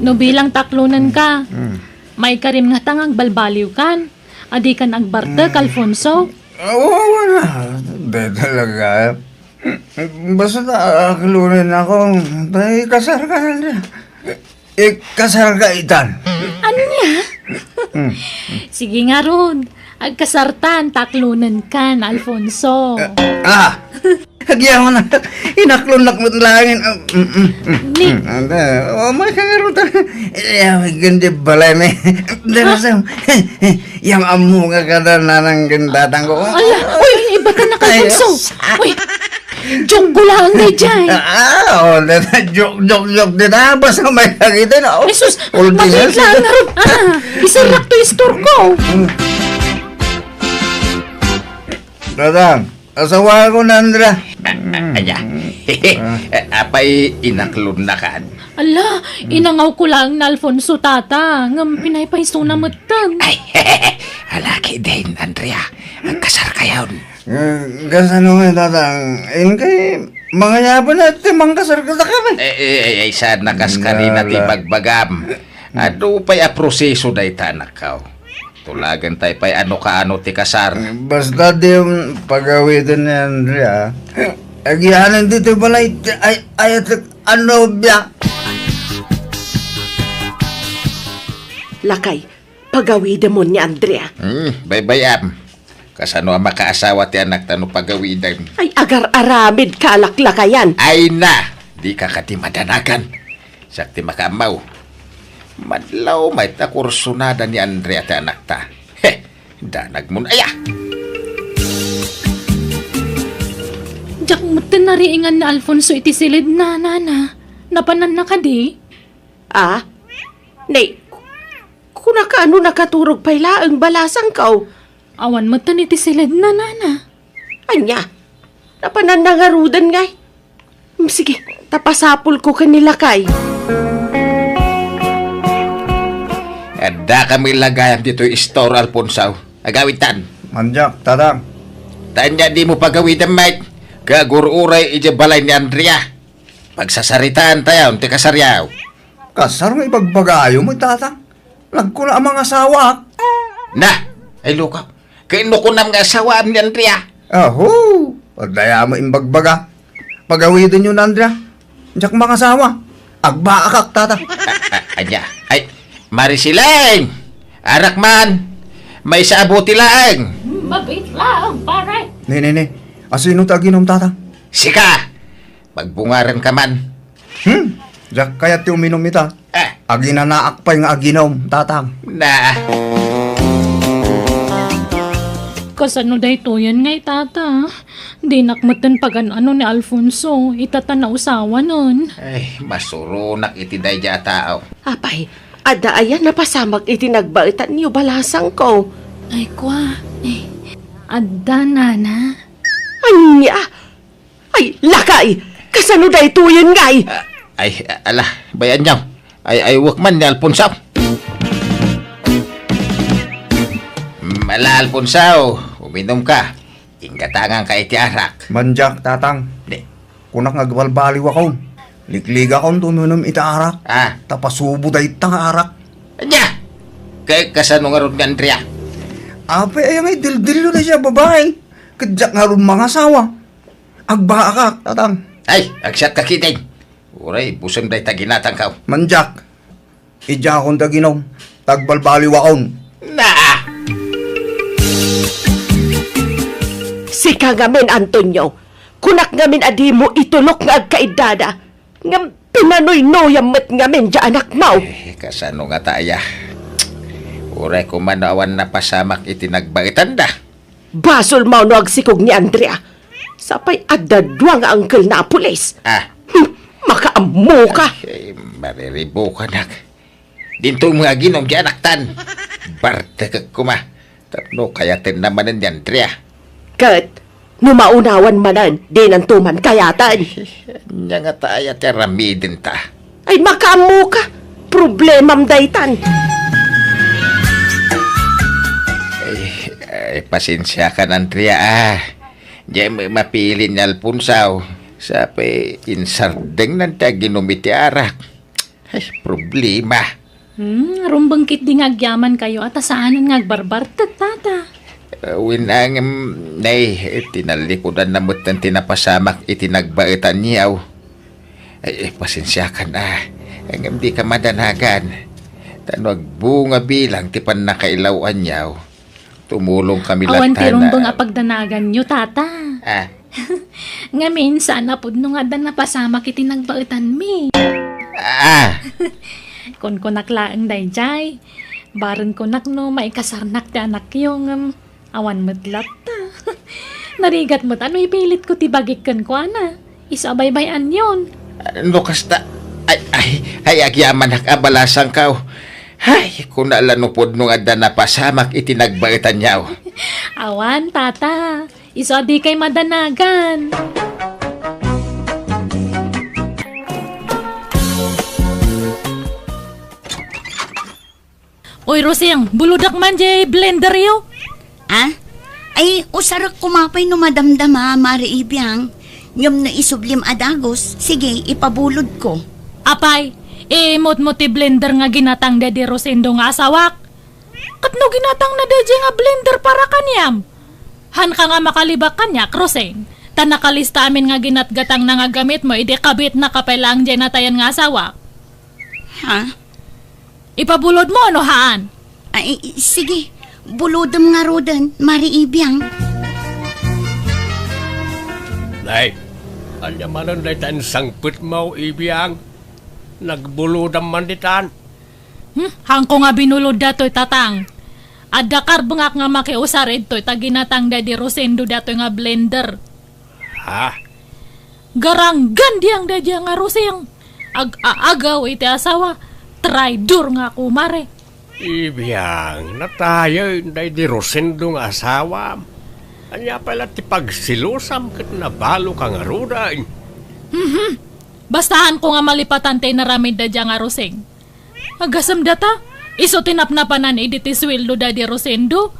No bilang ta aklonen ka. Hmm. Maikarim ngata nga agbalbaliw kan. A di kan agbartek, Alfonso? Aw, wala. Di talaga. Basta aklonen ako, tay kasar ka na. Ikasar ka itan. Ania? Hmm. Sige ngarud, agkasartan, ta aklonen kan, Alfonso. Ah! Agyaman na, inaklon na met laeng. Ah, mm, mm, mm, Ni- mm, anda, oh, may kangarot. Iya, may ganda balay, may. Dara sa, yang amu nga kada nanang gindatang ko. Ala, uy, iba ka na ka, Ay, Bunso. Uy, joke ko lang, daydiay. Ah, oh, dada, joke, joke, joke, dada, basta may lagi din, oh. Jesus, Ordinary. Mabigla na rin. Ah, isarap to istor ko. Mm. Dadang, asawa ko na, Andra. Anya? Apay inaklon na kan? Ala, inangaw ko lang na Alfonso, tata. Ngem pinaypayso na metten. Ay, alaki din, Andrea. Agkasar kayon. Eh, kasano nga, Dadang? Inkay, mangayaban na ti mangkasar ka kami. Eh, eh, eh, ay, saan nakaskarina ti Nala. bagbagam? Adu pay a proseso dayta, anakko. Tulagan tay pay ano kaano ti kasar. Basta di yung pagawiden ni Andrea. Agianan dito balay, ay, ay, ano biya? Lakay, pagawidemon ni Andrea. Hmm, baybayam. Kasano a makaasawa ti anakta no pagawiden? Ay, agar-aramid kalaklakayan. Ay na! Di ka kadi madanagan. Siak ti makaammaw. Madlaw met a kursunada ni Andrea ti anakta. He! Danagmon aya! Diak metten nariingan ni Alfonso iti siled na, nana. Napananna kadi? Ah? Nay, kuna ka ano nakaturog pay laeng balasangko? Awan metten iti siledna, nana. Anya? Napanan na ngaruden ngay? Mm, sige, ta pasapulko ken ni lakay. Adda kami lagayam ditoy istor, Alfonso. Agawidtan. Manjak, Tatang. Tanya di mo pagawiden, Mike. Kagur-uray iti balay ni Andrea. Pagsasaritaan tayo, ti kasaryaw. Kasar nga ibagbagayo mo, Tatang. Nagkuna a mangasawaak. Na, ay luka. Kay no kunam nga asawaam ni Andrea. Aho, adda mo imbagbaga. Pagawidenyo, Andrea. Diak mangasawa. Agbaakak, tata. A-, a-, ania? Ay, Marisileng! Arak man! Maysa a buti laeng! Mabit laeng, pare! Ne, ne, ne. Asino ti aginom, tata? Sika! Pagbungarenka man. Hmm? Diak kayat ti uminom ita. Eh. Aginanaak pay nga aginom, tatang. Na. Kasano daytoyen ngay, tata? Dinak metten pagan-ano ni Alfonso, ita ta nausawanen. Ay, masuronak iti daydiay a tao. Apay, adda aya napasamak iti nagbaetanyo, balasangko? Ay, kwa. Eh, adda, nana. Ania? Ay, lakay! Kasano daytoyen ngay? Ah, ay, ala, bay-anyo. Ay, ay, wek man ni Alfonso. Mm, ala, Alfonso, uminumka. Inggatanganka iti arak. Mandiak, tatang. Di. Kunak nga agbalbaliwakon. Likligakon ti uminum iti arak. Ah. Ta pasubo dayta nga arak. Ania? Kay kasano ngarud nga Andrea? Apay, aya nga idildillo daydiay a babai. Ket diak ngarud mangasawa. Agbaakak, tatang. Ay, agsiakka ketdin. Uray, buseng dayta ginatangko. Mandiak. Idiakon ti aginom. Ta agbalbaliwakon. Na! Sika ngamin, Antonio. Kunak ngamin a dimo itulok nga agkaiddada. Ngem pinanuynuyam met ngamin diay anakmo. Eh, kasano ngata aya? Uray koma no awan napasamak iti nagbaetanda. Basolmo no agsikog ni Andrea. Sapay adda dua nga angkelna a pulis. Ah. Hmm, makaammoka. Ay, mariribukanak. Dinto nga aginom diay anaktan. Bartekek koma. Tapno kayatenna manen ni Andrea. Ket, no maunawan manen, dinanto man kayaten. Ania ngata aya ti aramidenta? Ay, makaammoka. Problemam daytan. Ay, ay, pasensiakan, Andrea, ah. Diay met mapili ni Alfonso. Sapay insardengnan ti aginom iti arak. Ay, problema. Hmm, rumbeng ketdi nga agyamankayo a ta saanen nga agbarbartek, tata. Ah, wen, ngem, nay, tinallikudanna metten ti napasamak iti nagbaetanyo. Ay, ay, pasensiakan, ah. Ngem dika madanagan. Ta no agbunga bilang ti pannakailaw-anyo, tumulongkami latta. Awan ti rumbeng a pagdanaganyo, tata. Ah. Ngamin, saan a pudno nga adda napasamak iti nagbaetanmi. Ah! Kunkunak laeng daydiay. Barenkunak no maikasarnak ti anakyo, ngem awan met latta. Narigat met a no ipilitko ti bagik kenkuana. Isu a baybay-anyon. No kasta, ay, ay, ay, agyamanak a balasangko. Ay, kuna la no pudno nga adda napasamak iti nagbaetanyo. Awan, tata. Isu a dikay madanagan. Oy, Rosing, bulodak man diay blenderyo. Ah? Ay, usarek koma pay no madamdama, Mare Ibiang. Ngem no isublim a dagus, sige, ipabulodko. Apay, imutmo ti blender nga ginatang daydi Rosendo nga asawak. Ket no ginatangna daydiay nga blender para kaniam, haanka nga makalibak kaniak, Rosing, ta nakalista amin nga ginatgatangna nga gamitmo idi kabitnaka pay laeng diay natayan nga asawak. Ha? Ipabulodmo no haan? Ay, sige. Bulodem ngaruden, Mare Ibiang. Nay, ania manen dayta insangpetmo, Ibiang? Nagbulodam man ditan. Hmm, haanko nga binulod daytoy, Tatang. Adda karbengak nga makiusar idtoy ta ginatang daydi Rosendo daytoy nga blender. Ha? Garanggan diang daydiay nga Rosing. Ag-aagaw iti asawa. Traidor nga kumare. Ibiang, natayen daydi Rosendo nga asawam. Ania pay la ti pagselosam ket nabaloka ngaruden? Mhm. Basta haanko nga malipatan ti inaramid daydiay nga Rosing. Agasem data, isu ti napnapanan idi ti sueldo daydi Rosendo.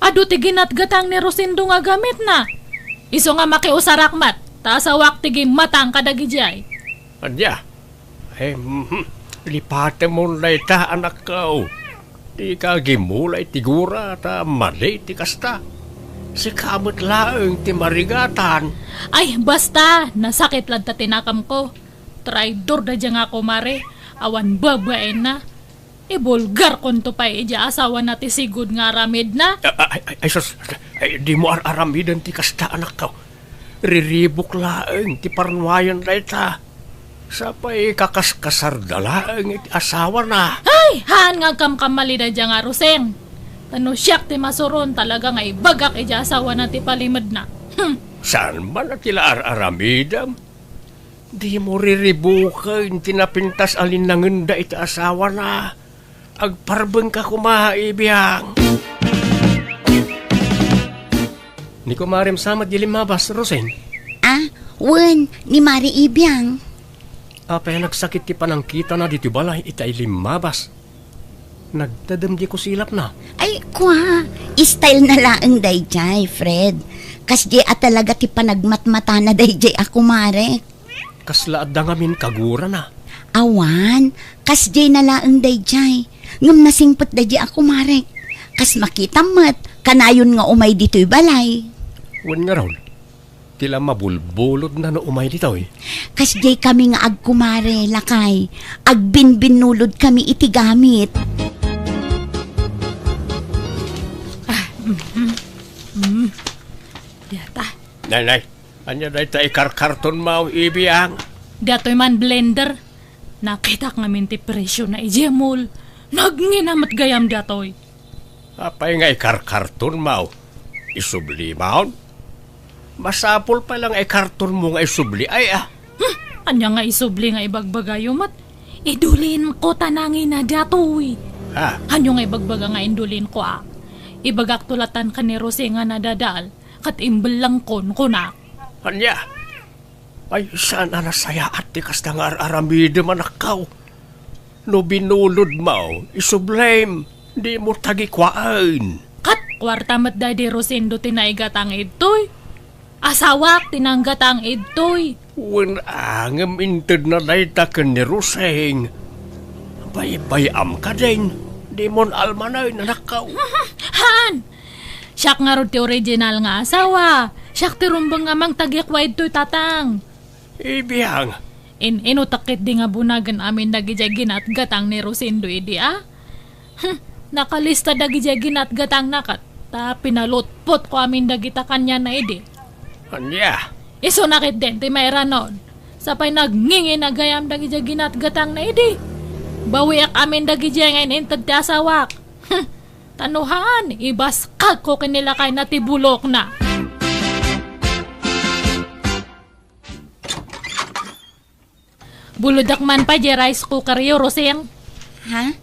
Adu ti ginatgatang ni Rosendo nga gamitna. Isu nga makiusarak met, ta asawak ti gimmatang kadagidiay. Ania? Eh, mhm. Lipatemon dayta, anakko. Dika agimula iti gura ta madi ti kasta. Sika met laeng ti marigatan. Ay, basta, nasakit latta ti nakamko. Traidor daydiay nga kumare, awan babaenna. Ibulgarkonto pay idiay asawana ti sigud nga aramidna. Ay, ay, ay, ay, sus, ay, dimo ar-aramiden ti kasta, anakko. Riribuk laeng ti parnuayen dayta. Sapay kakaskasarda laeng iti asawana. Ay, haan nga agkamkamali daydiay nga Roseng. Ta no siak ti masuron, talaga nga ibagak idiay asawana ti palimedna. Hmm. Saan man a ti la ar-aramidem? Dimo riribuken ti napintas a linnangenda iti asawana. Agparbengka koma, Ibiang. Ni kumarem sa met di limmabas, Roseng? Ah, wen, ni Mari Ibiang. Apay a nagsakit ti panangkitana ditoy balay iti limmabas? Nagtedem di kusilapna. Ay, kua, style na laeng daydiay, Fred. Kasdiay a talaga ti panagmatmatana daydiay a kumare. Kasla adda ngamin kagurana? Awan, kasdiay na laeng daydiay. Ngem nasingpet daydiay a kumarek. Kas makitam met, kanayon nga umay ditoy balay. Wen ngarud, ti la mabulbulodna no umay ditoy. Kasdiay kami nga agkumare, lakay. Agbinbinnulod kami iti gamit. Ah, mm, mm, mm. Data. Nay, nay, ania dayta ikarkartonmo, Ibiang? Datoy man blender. Nakitak ngamin ti presyo na idiay mall. Nagngina met gayam datoy. Apay nga ikarkartonmo? Isublimon? Masapul pay la nga ikartonmo nga isubli ay, ah. Hmm, ania nga isubli nga ibagbagayo met? Idulinko ta nangina datoy. Ha? Ania nga ibagbaga nga indulinko, ah? Ibagakto latan ken ni Rose nga nadadael. Ket imbellengkon, kunak. Ania? Ay, saan a nasayaat ti kasta nga ar-aramidem, anakko. No binulodmo, isublem, dimo tagikuaen. Ket kuarta met daydi Rosendo ti naigatang idtoy. Asawak ti nanggatang idtoy. Wen a, ngem intedna dayta ken ni Roseng. Baybay-am kadin, dimon almanen, anakko. Han! Siak ngarud ti original nga asawa. Siak ti rumbeng nga mangtagikua idtoy, tatang. Ibiang. In-inutak ketdi nga bunagen amin dagidiay ginatgatang ni Rosendo idi, a? Hmm, nakalista dagidiay ginatgatangna ket ta pinalutpotko amin dagita kaniana idi. Ania? Isuna ketdin ti mairanod. Sapay nagngingina gayam dagidiay ginatgatangna idi. Bawiak amin dagidiay nga in-inted ti asawak. Hmm, ta no haan, ibaskagko ken ni lakayna ti bulokna. Bulodak man pay diay rice cooker yo, Roseng. Ha?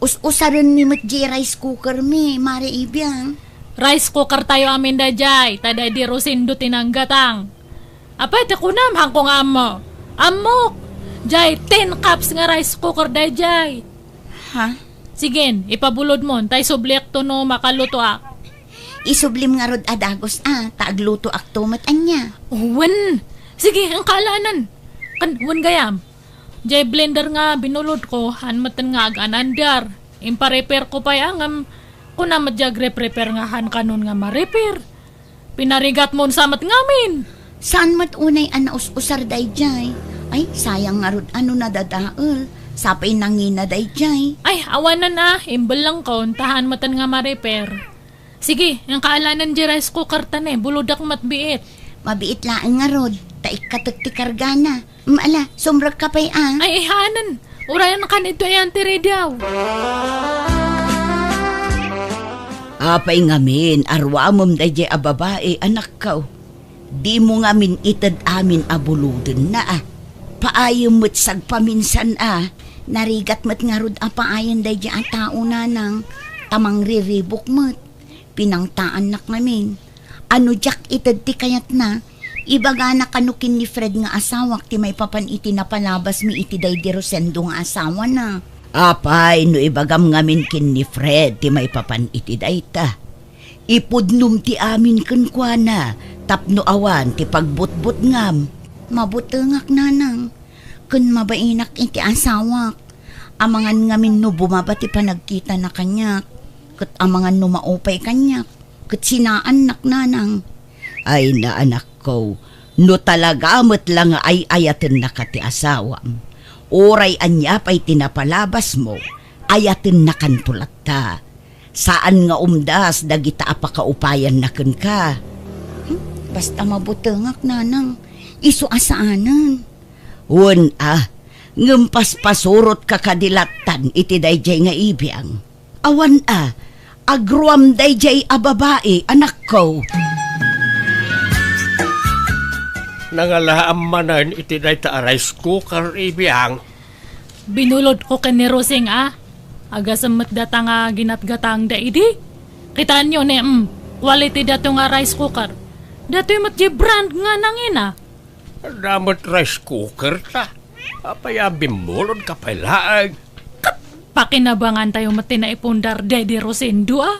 Us-usaren mi met diay rice cooker mi, Mare Ibiang. Rice cooker tayo amin daydiay, ta daydi Rosendo ti nanggatang. Apay ti kunam, hanko nga ammo. Ammok! Diay tin cups nga rice cooker daydiay. Ha? Sige, ipabulodmon, ta isubliakto no makalutoak. Isublim ngarud a dagus a, ta aglutoakto met ania. Wen. Sige, engka alanan. Kan, wen gayam. Diay blender nga binulodko, han metten nga aganandar. Imparepairko pay a ngem, kuna met diay agrepair nga han kanon nga marepair. Pinarigatmon sa met ngamin. Saan met unay a naus-usar daydiay? Ay, sayang ngarud a no nadadael. Sapay nangina daydiay. Ay, awanan a, imbellengkon, ta han metten nga marepair. Sige, engka alanan diay rice cooker ta ne, bulodak met biit. Mabiit laeng ngarud, ta ikkatek ti kargana. Mm, ala, sumrekka pay a. Ay, ay, haanen. Urayan kan ito ayan ti radio. Apay ngamin, aruamem daydiay a babai, anakko. Dimo ngamin ited amin a bulodenna a. Paayem met sagpaminsan a. Narigat met ngarud a paayen daydiay a tao, nanang, ta mangriribuk met. Pinangtaannak ngamin. A no diak ited ti kayatna, ibagana kano ken ni Fred nga asawak ti maipapan iti napalabasmi iti daydi Rosendo nga asawana. Apay, no ibagam ngamin ken ni Fred ti maipapan iti dayta, ipudnom ti amin kenkuana tapno awan ti pagbutbutngam. Mabutengak, nanang, ken mabainak iti asawak. Amangan ngamin no bumaba ti panagkitana kaniak, ket amangan no maupay kaniak. Ket sinaannak, nanang. Ay, naanakko, no talaga met la nga ay-ayatennaka ti asawam, uray ania pay ti napalabasmo, ayatennakanto latta. Saan nga umdas dagita a pakaupayanna kenka. Hmm, basta mabutengak, nanang. Isu a saanen. Wen a, ngem paspasurotka kadi lattan iti daydiay nga ibiang. Awan a, agruam daydiay a babai, anakko. Nangalaam manen iti dayta a rice cooker, ibiang. Binulodko ken ni Rosing a. Agasem met data nga ginatgatangda idi. Kitaenyo ne, mm, quality dato nga rice cooker. Datoy met di brand nga nangina. Adda met rice cooker ta. Apay a bimmulodka pay laeng? Ket pakinabangantayo met ti naipundar daydi Rosendo a.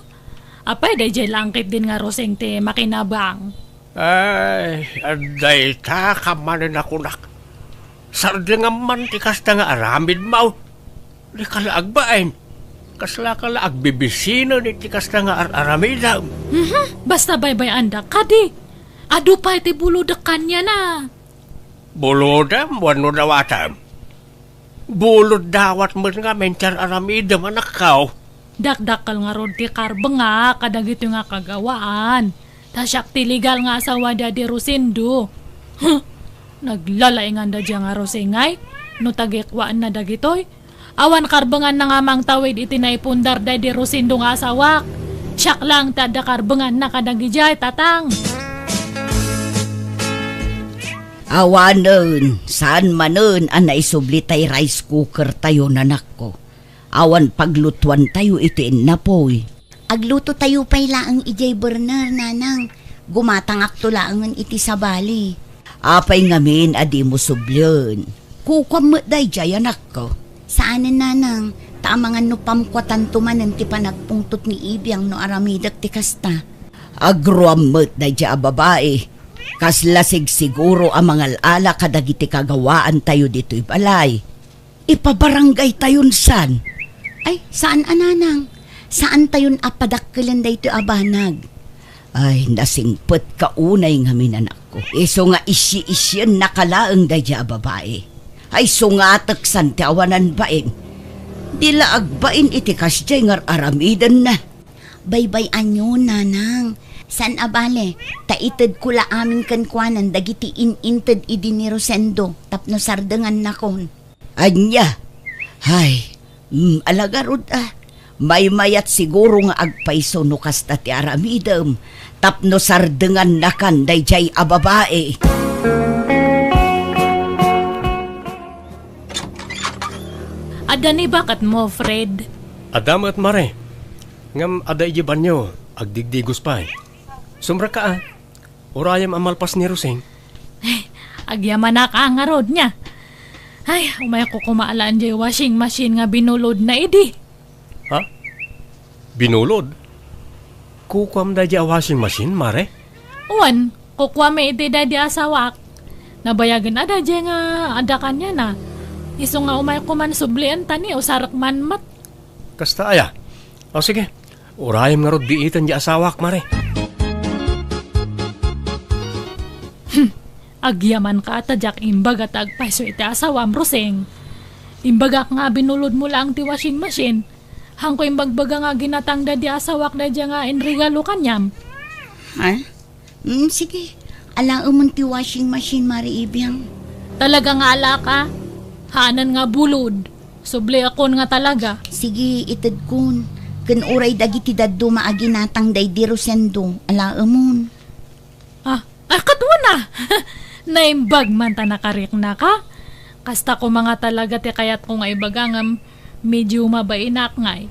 Apay daydiay langkit din nga Rosing ti makinabang? Ay, adda ita ka manen a kunak. Sardengam man ti kasta nga aramidmo. Dika la agbain. Kaslaka la agbibisinen iti kasta nga ar-aramidem. Mhm, basta baybay-andak kadi. Adu pay ti bulodek kaniana. Bulodem wenno dawatem? Bulod dawat met ngamin ti ar-aramidem, anakko. Dakdakkel ngarud ti karbengak kadagitoy nga kagawaan. Ta siak ti legal nga asawa daydi Rosendo. Huh! Naglalainganda dia nga Rosing ay, no tagikuaenna dagitoy. Awan karbenganna nga mangtawid iti naipundar daydi Rosendo nga asawak. Siak lang ti adda karbenganna kadagidiay, tatang. Awanen, saan manen a naisubli tay rice cooker tayo, nanakko. Awan paglutuantayo iti innapoy. Aglutotayo pay laeng idiay burner, nanang. Gumatangakto laengen iti sabali. Apay ngamin a dimo sublien? Kukuam met daydiay, anakko. Saanen, nanang, ta amangan no pamkuatanto manen ti panagpungtot ni Ibiang no aramidek ti kasta. Agruam met daydiay a babai. Kasla sigsiguro a mangal-ala kadagiti kagawaantayo ditoy balay. Ipabarangaytayon san? Ay, saan a, nanang. Saantayon a padakkelen daytoy a banag. Ay, nasingpetka unay ngamin, anakko. Isu nga isyi-isyiennaka laeng daydiay a babai. Ay, sungatek san ti awanan bain. Di la agbain iti kasdiay nga ar-aramidenna. Baybay-anyon, nanang. Saan a bale, ta itedko la amin kenkuanan dagiti in-inted idi ni Rosendo tapno sardengannakon. Ania? Ay, mm, ala ngarud a. Maymayat siguro nga agpayso no kasta ti aramidem tapno sardengannakan daydiay a babai. Adda ni baketmo, Fred? Adda met, Mare. Ngem adda idiay banio, agdigdigos pay. Sumrekka a. Urayem a malpas ni Rosing. Ay, agyamanak a ngarud nia. Ay, umayko koma alaen diay washing machine nga binulodna idi. Ha? Binulod? Kukuam daydiay a washing machine, Mare? Wen, kukuami iti daydiay a asawak. Nabayagen a daydiay nga adda kaniana. Isu nga umayko man sublien ta ni usarek man met. Kasta aya? O sige, urayem ngarud biiten diay asawak, Mare. Hmm, agyamanka ta diak imbaga ta agpayso iti asawam, Rosing. Imbagak nga binulodmo laeng ti washing machine. Haanko imbagbaga nga ginatang daydiay asawak daydiay nga inregalo kaniam. Ha? Mm, sige. Alaemon ti washing machine, Mare Ibiang. Talaga nga alaak a? Haanen nga bulod. Subliakon nga talaga. Sige, itedkon. Ken uray dagiti dadduma a ginatang daydi Rosendo, alaemon. Ah, ah, ket wen a! Naimbag man ta nakariknaka. Kasta koma nga talaga ti kayatko nga ibaga ngem medio mabainak ngay.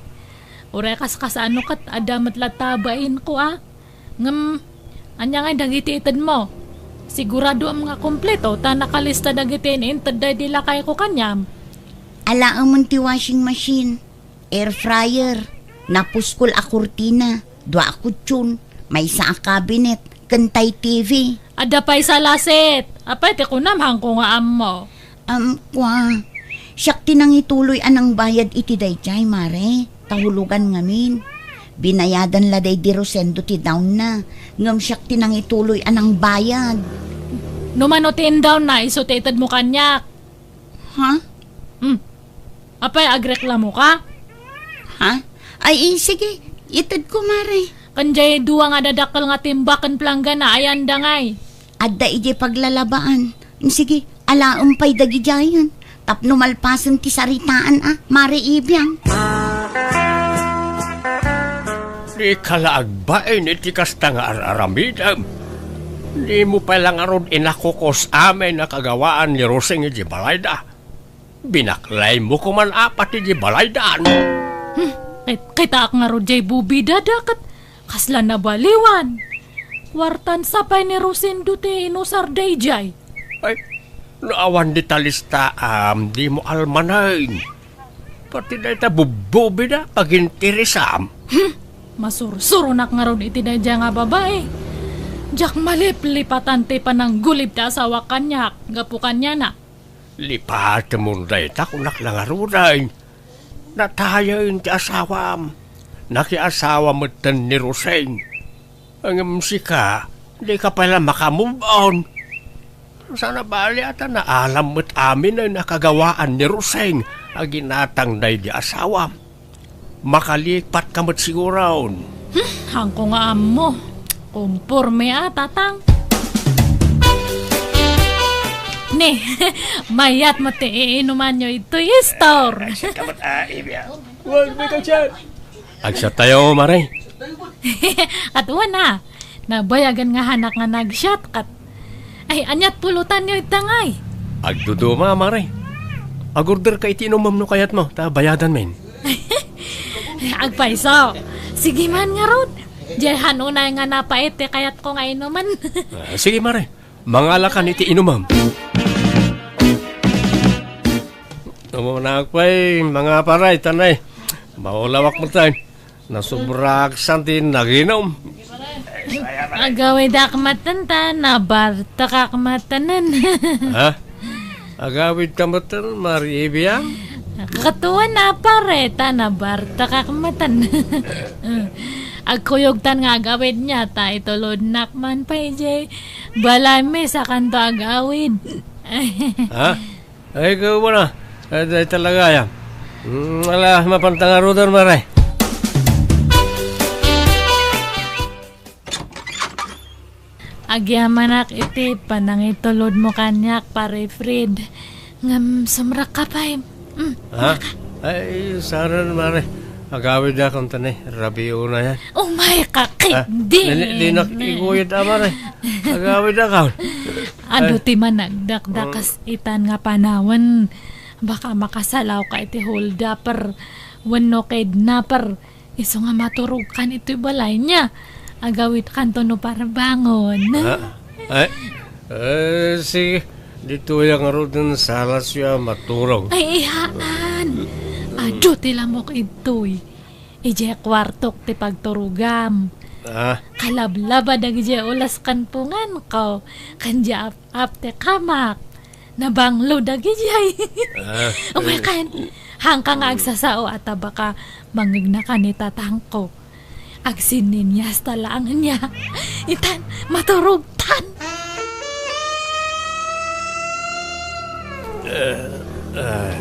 Uray kaskasano ket adda met latta a bainko a. Ngem, ania ngay dagiti itedmo? Siguradoem nga kompleto ta nakalista dagiti in-inted daydi lakayko kaniam. Alaemon ti washing machine, air fryer, napuskol a kurtina, dua a kutson, maysa a cabinet, ken tay T V. Adda pay salaset. Apay ti kunam, haanko nga ammo. Am, kua, siak ti nangituloy a nangbayad iti daydiay, Mare, ta hulogan ngamin. Binayadan la daydi Rosendo ti down na, ngem siak ti nangituloy a nangbayad. No mano ti indown na, isu ti itedmo kaniak. Ha? Hmm. Apay, agreklamo ka? Ha? Ay, eh, sige, itedko, Mare. Ken jay dua nga dadakkel nga timbak ken planggana, ayan da ngay? Adda idiay paglalabaan. Sige, alaem pay dagidiayen. Tapno malpasen ti saritaan a, Mare Ibiang. Dika la agbain iti kasta nga ar-aramidem. Dimo pay la ngarud inakukos amin a kagawaan ni Rosing iti balayda. Binaklaymo koman apat iti balaydan. Hmm, kit-, kitaak ngarud jay bubidada ket kasla nabaliwan. Kuartan sa pay ni Rosendo ti inusar dayjay. Ay, no awan dita listaam, dimo almanen. Pati dayta bubbubida, pagintirisam. Hmm, masursuronak ngarud iti dayjay nga babai. Diak maliplipatan ti pananggulib ti asawak kaniak, gapu kaniana. Lipatemon dayta, kunak la ngaruden. Natayen ti asawam. Nakiasawa metten ni Rosing. Ngem sika, dika pay la maka-move on. Saan a bali a ta naalam met aminen a kagawaan ni Rosing a ginatang daydi asawam. Makalipatka met siguron. Hmm, haanko nga ammo. Komporme a, Tatang. Ni, mayat met ti iinumanyo itoy store. Ay, siya ka met, ah, Ibiang. Wen, may ka-chat. Agsiattayo, Mare. Ket wen a, nabayagen nga haanak nga nagsiat, ket, ay, aniat pulutanyo ita ngay? Agduduma, Mare. Agorderka iti inumem no kayatmo, ta bayadanmin. Agpayso. Sige man ngarud. Diay han unay nga napait ti kayatko nga inumen. Ah, sige, Mare. Mangalakan iti inumem. Umanak pay, mga paray, tanay. Maulawak met tay. Nasobraak san ti naginum. Agawidak met ta, nabartekak met. Ha? Agawidka met, Mare Ibiang? Ket wen a, pare, ta nabartekak met. Agkuyogtan nga agawidna, ta itulodnak man pay jay balaymi sakanto agawid. Ha? Ay, ikaw ba na? Ay, dahil talaga, ya. Mm, ala, mapantang arudan, Mare. Agyamanak iti panangitulodmo kaniak, Pare Fred. Ngem sumrekka pay. Mm, Ha? Ay, saan, Mare. Agawidakon ta ni, rabiuna yan. Oh my, kakit, Ah, di. Di, di nak iguyod, ah, Mare. Agawidakon. Adu Ay. ti managdakdakas Mm. itan nga panawen. Baka makasalawka iti holdaper wenno kidnaper. Isu nga maturogkan itoy balayna. Agawidkanto no parbangon. Ah, ay, eh, sige. Ditoy a ngaruden salasyo a maturog. Ay, ihaan. Adu ti lamok idtoy. Idiay kuartok ti pagturogam. Ah. Kalablaba dagidiay ulas ken punganko. Ken diay ap-ap ti kamak. Nabanglo dagidiay. Ah. Umaykan. Haanka nga agsasao a ta baka mangngegna ka ni tatangko. Agsinninyasta laeng nia. Itan, maturogtan. Ah, ah.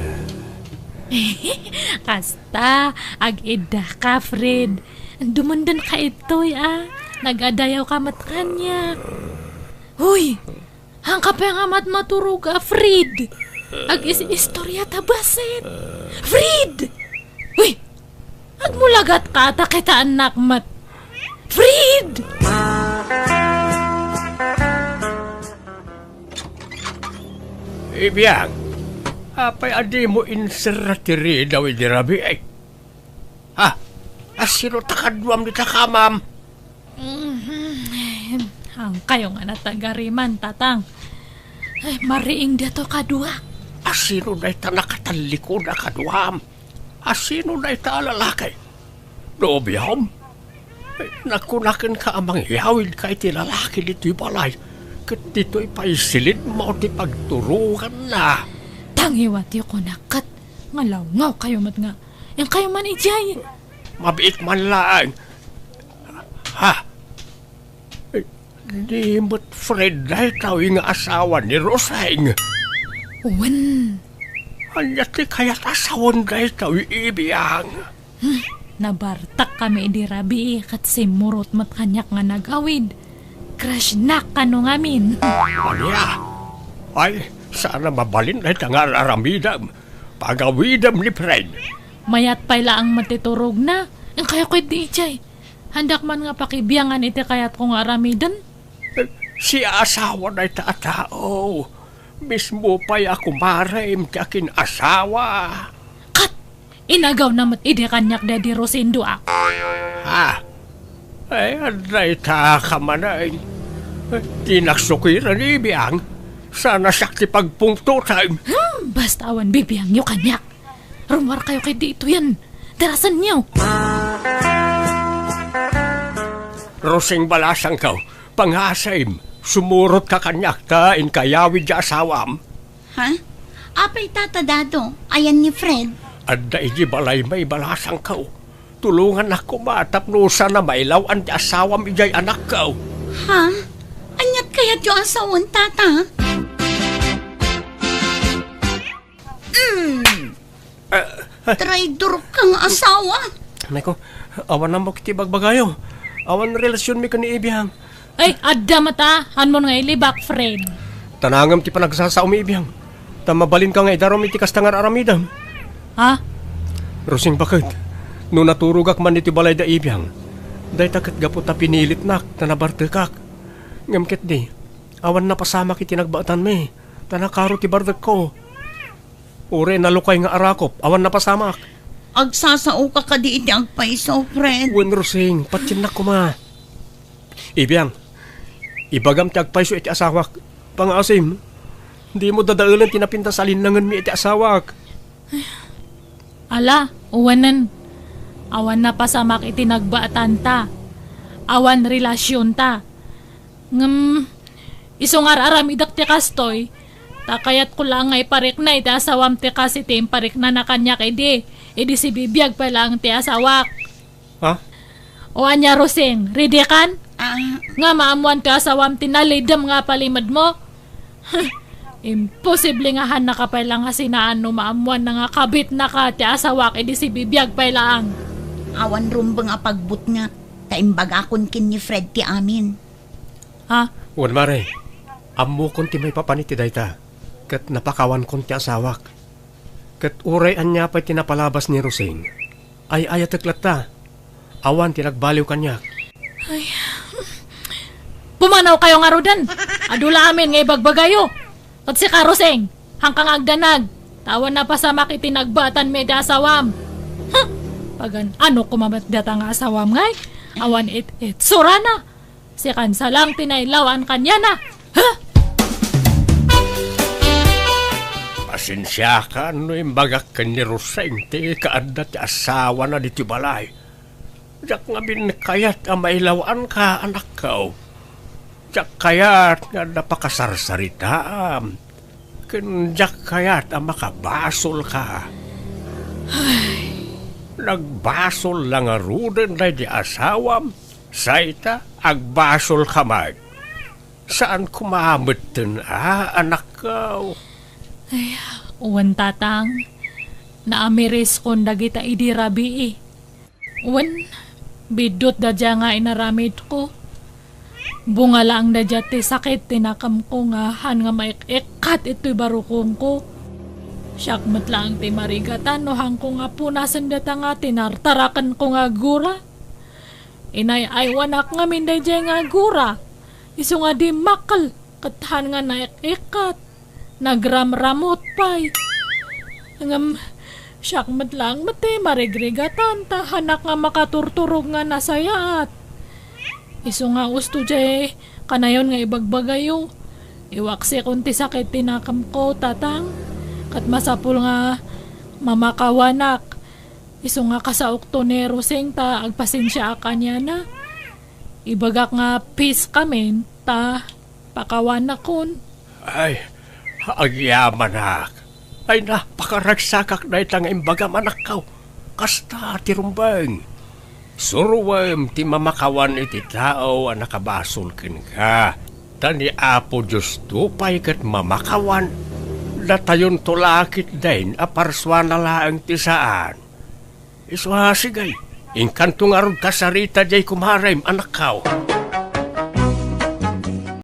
Kasta, ag-iddaka, Fred. Dumendenka itoy, a. Nag-adayawka met kaniak. Hoy! Haanka pay nga matmaturog a, Fred. Ag-is-istorya ta basit. Fred! Uy! Agmulagatka ta kitaennak met. Fred! Ibiang, apay a dimo inserra ti ridaw idi rabii? Ha? Asino ta kaduam dita kamam? Mhm. Haankayo nga natagariman, Tatang. Ay, mariing dato kadua. Asino dayta nakatallikod a kaduam? Asino dayta a lalaki? Nobiom? Ay, nakunakenka a mangyawidka iti lalaki ditoy balay, ket ditoy pay silidmo ti pagturoganna. Tangiwatyo kunak ket nga lawngawkayo met nga Inkayo man idiay. Mabiit man laeng, Ha? Eh, di met Fred daytoy nga asawa ni Roseng? Wen. Ania ti kayat a sawen daytoy, Ibiang? Hmm, nabartak kami idi rabii ket simmurot met kaniak nga nag-awid. Crush nak kano ngamin. Ania? Ay, saan a mabalin dayta nga ar-aramidem. Pagawidem ni Fred. Mayat pay laeng met ti turogna. Inkayo ketdi idiay. Handak man nga pakibiangan iti kayatko nga aramiden. Eh, siasawa dayta a tao. Mismo pay a kumarem ti akin-asawa. Kat! Inagawna met idi kaniak daydi Rosendo a. Ha? Ay, adda ita ka manen. Eh, dinak sukiren, Ibiang. Sana siak ti pagpungtotem. Hmm, basta awan bibiangyo kaniak. Rummuarkayo ketdi ituyen. Darasenyo. Roseng, balasangko, pangasem, sumurotka kaniak ta inkay awid ti asawam. Ha? Apay, Tata Dado, ayan ni Fred? Adda idiay balaymi, balasangko. Tulongannak koma tapno saan a mailaw-an ti asawam idiay anakko. Ha? Aniat kayatyo a sawen, Tata? Mm. Eh, eh. Traidor ka nga asawa. Nay ko, awan ammok iti bagbagayo. Awan relasionmi ken ni Ibiang. Ay, adda met a, hanmon nga ilibak, Fred. Tanangem ti panagsasaomi, Ibiang. Ta mabalinka nga idarum iti kasta nga ar-aramidem. Ha? Roseng, baket, no naturogak man iti balay da Ibiang, dayta ket gapu ta pinilitnak ta nabartekak. Ngem ketdi, awan napasamak iti nagbaetanmi, ta nakaro ti bartekko. Uray nalukay nga arakop, awan napasamak. Agsasaoka kadi iti agpayso, Fred? Wen, Roseng, patiennak koma. Ibiang, ibagam ti agpayso iti asawak. Pangaasim, dimo dadaelen ti napintas a linnangenmi iti asawak. Ala, uwanen. Awan napasamak iti nagbaetanta. Awan relasionta. Ngem, isu nga ar-aramidek ti kastoy, ta kayatko laeng nga iparikna iti asawam ti kas iti impariknana kaniak idi, idi sibibiag pay laeng ti asawak. Ha? O ania, Roseng, ready kan? Ah. Nga maammoan ti asawam ti nalidem nga palimedmo? Imposible nga hannaka pay la nga sinaan no maammoanna nga kabitnaka ti asawak idi sibibiag pay laeng. Awan rumbeng a pagbutngat, ta imbagakon ken ni Fred ti amin. Ha? Wen, Mare, ammokon ti maipapan iti dayta, ket napakawankon ti asawak. Ket uray ania pay ti napalabas ni Roseng, ay-ayatek latta. Awan ti nagbaliw kaniak. Ay. Pumanawkayo ngaruden. Adu la amin nga ibagbagayo. Ket sika, Roseng, hanka nga agdanag. Ta awan napasamak iti nagbaetanmi iti asawam. Huh! Pagan-ano koma met dayta nga asawam ngay? Awan it-itsurana. Sikan sa lang ti nailaw-an kaniana. Huh! Pasensiakan no imbagak ken ni Roseng ti kaadda ti asawana ditoy balay. Diak ngamin kayat a mailaw-anka, anakko. Diak kayat nga adda pakasarsaritaam. Ken diak kayat a makabasolka. Ay. Nagbasol la ngaruden daydi asawam, say ta agbasolka met. Saan koma metten a, anakko? Ay, wen, Tatang. Naamiriskon dagita idi rabii. Wen, biddutda dia nga inaramidko. Bunga laeng da dia ti sakit ti nakemko nga han nga maik-ikkat itoy barukongko. Siak met laeng ti marigatan no hanko nga punasen dayta nga tinartarakenko nga gura. Inay-aywanak ngamin daydiay nga gura. Isu nga dimmakkel ket han nga naik-ikkat. Nagramramut pay. Ngem, siak met laeng met ti marigrigatan ta hanak nga makaturturog nga nasayaat. Isu nga usto diay kanayon nga ibagbagayo. Iwaksikon ti sakit ti nakemko, Tatang. Ket masapul nga mamakawanak. Isu nga kasaokto ni Roseng ta agpasensiaak kaniana. Ibagak nga peace kamin ta pakawanakon. Ay, agyamanak. Ay, napakaragsakak dayta nga imbagam, anakko. Kasta ti rumbeng. Suroem ti mamakawan iti tao a nakabasol kenka. Ta ni Apo Diosto pay ket mamakawan. Datayonto la ketdin a parsuana laeng ti saan. Isu a, sige, inkanto ngarud kasarita diay kumarem, anakko.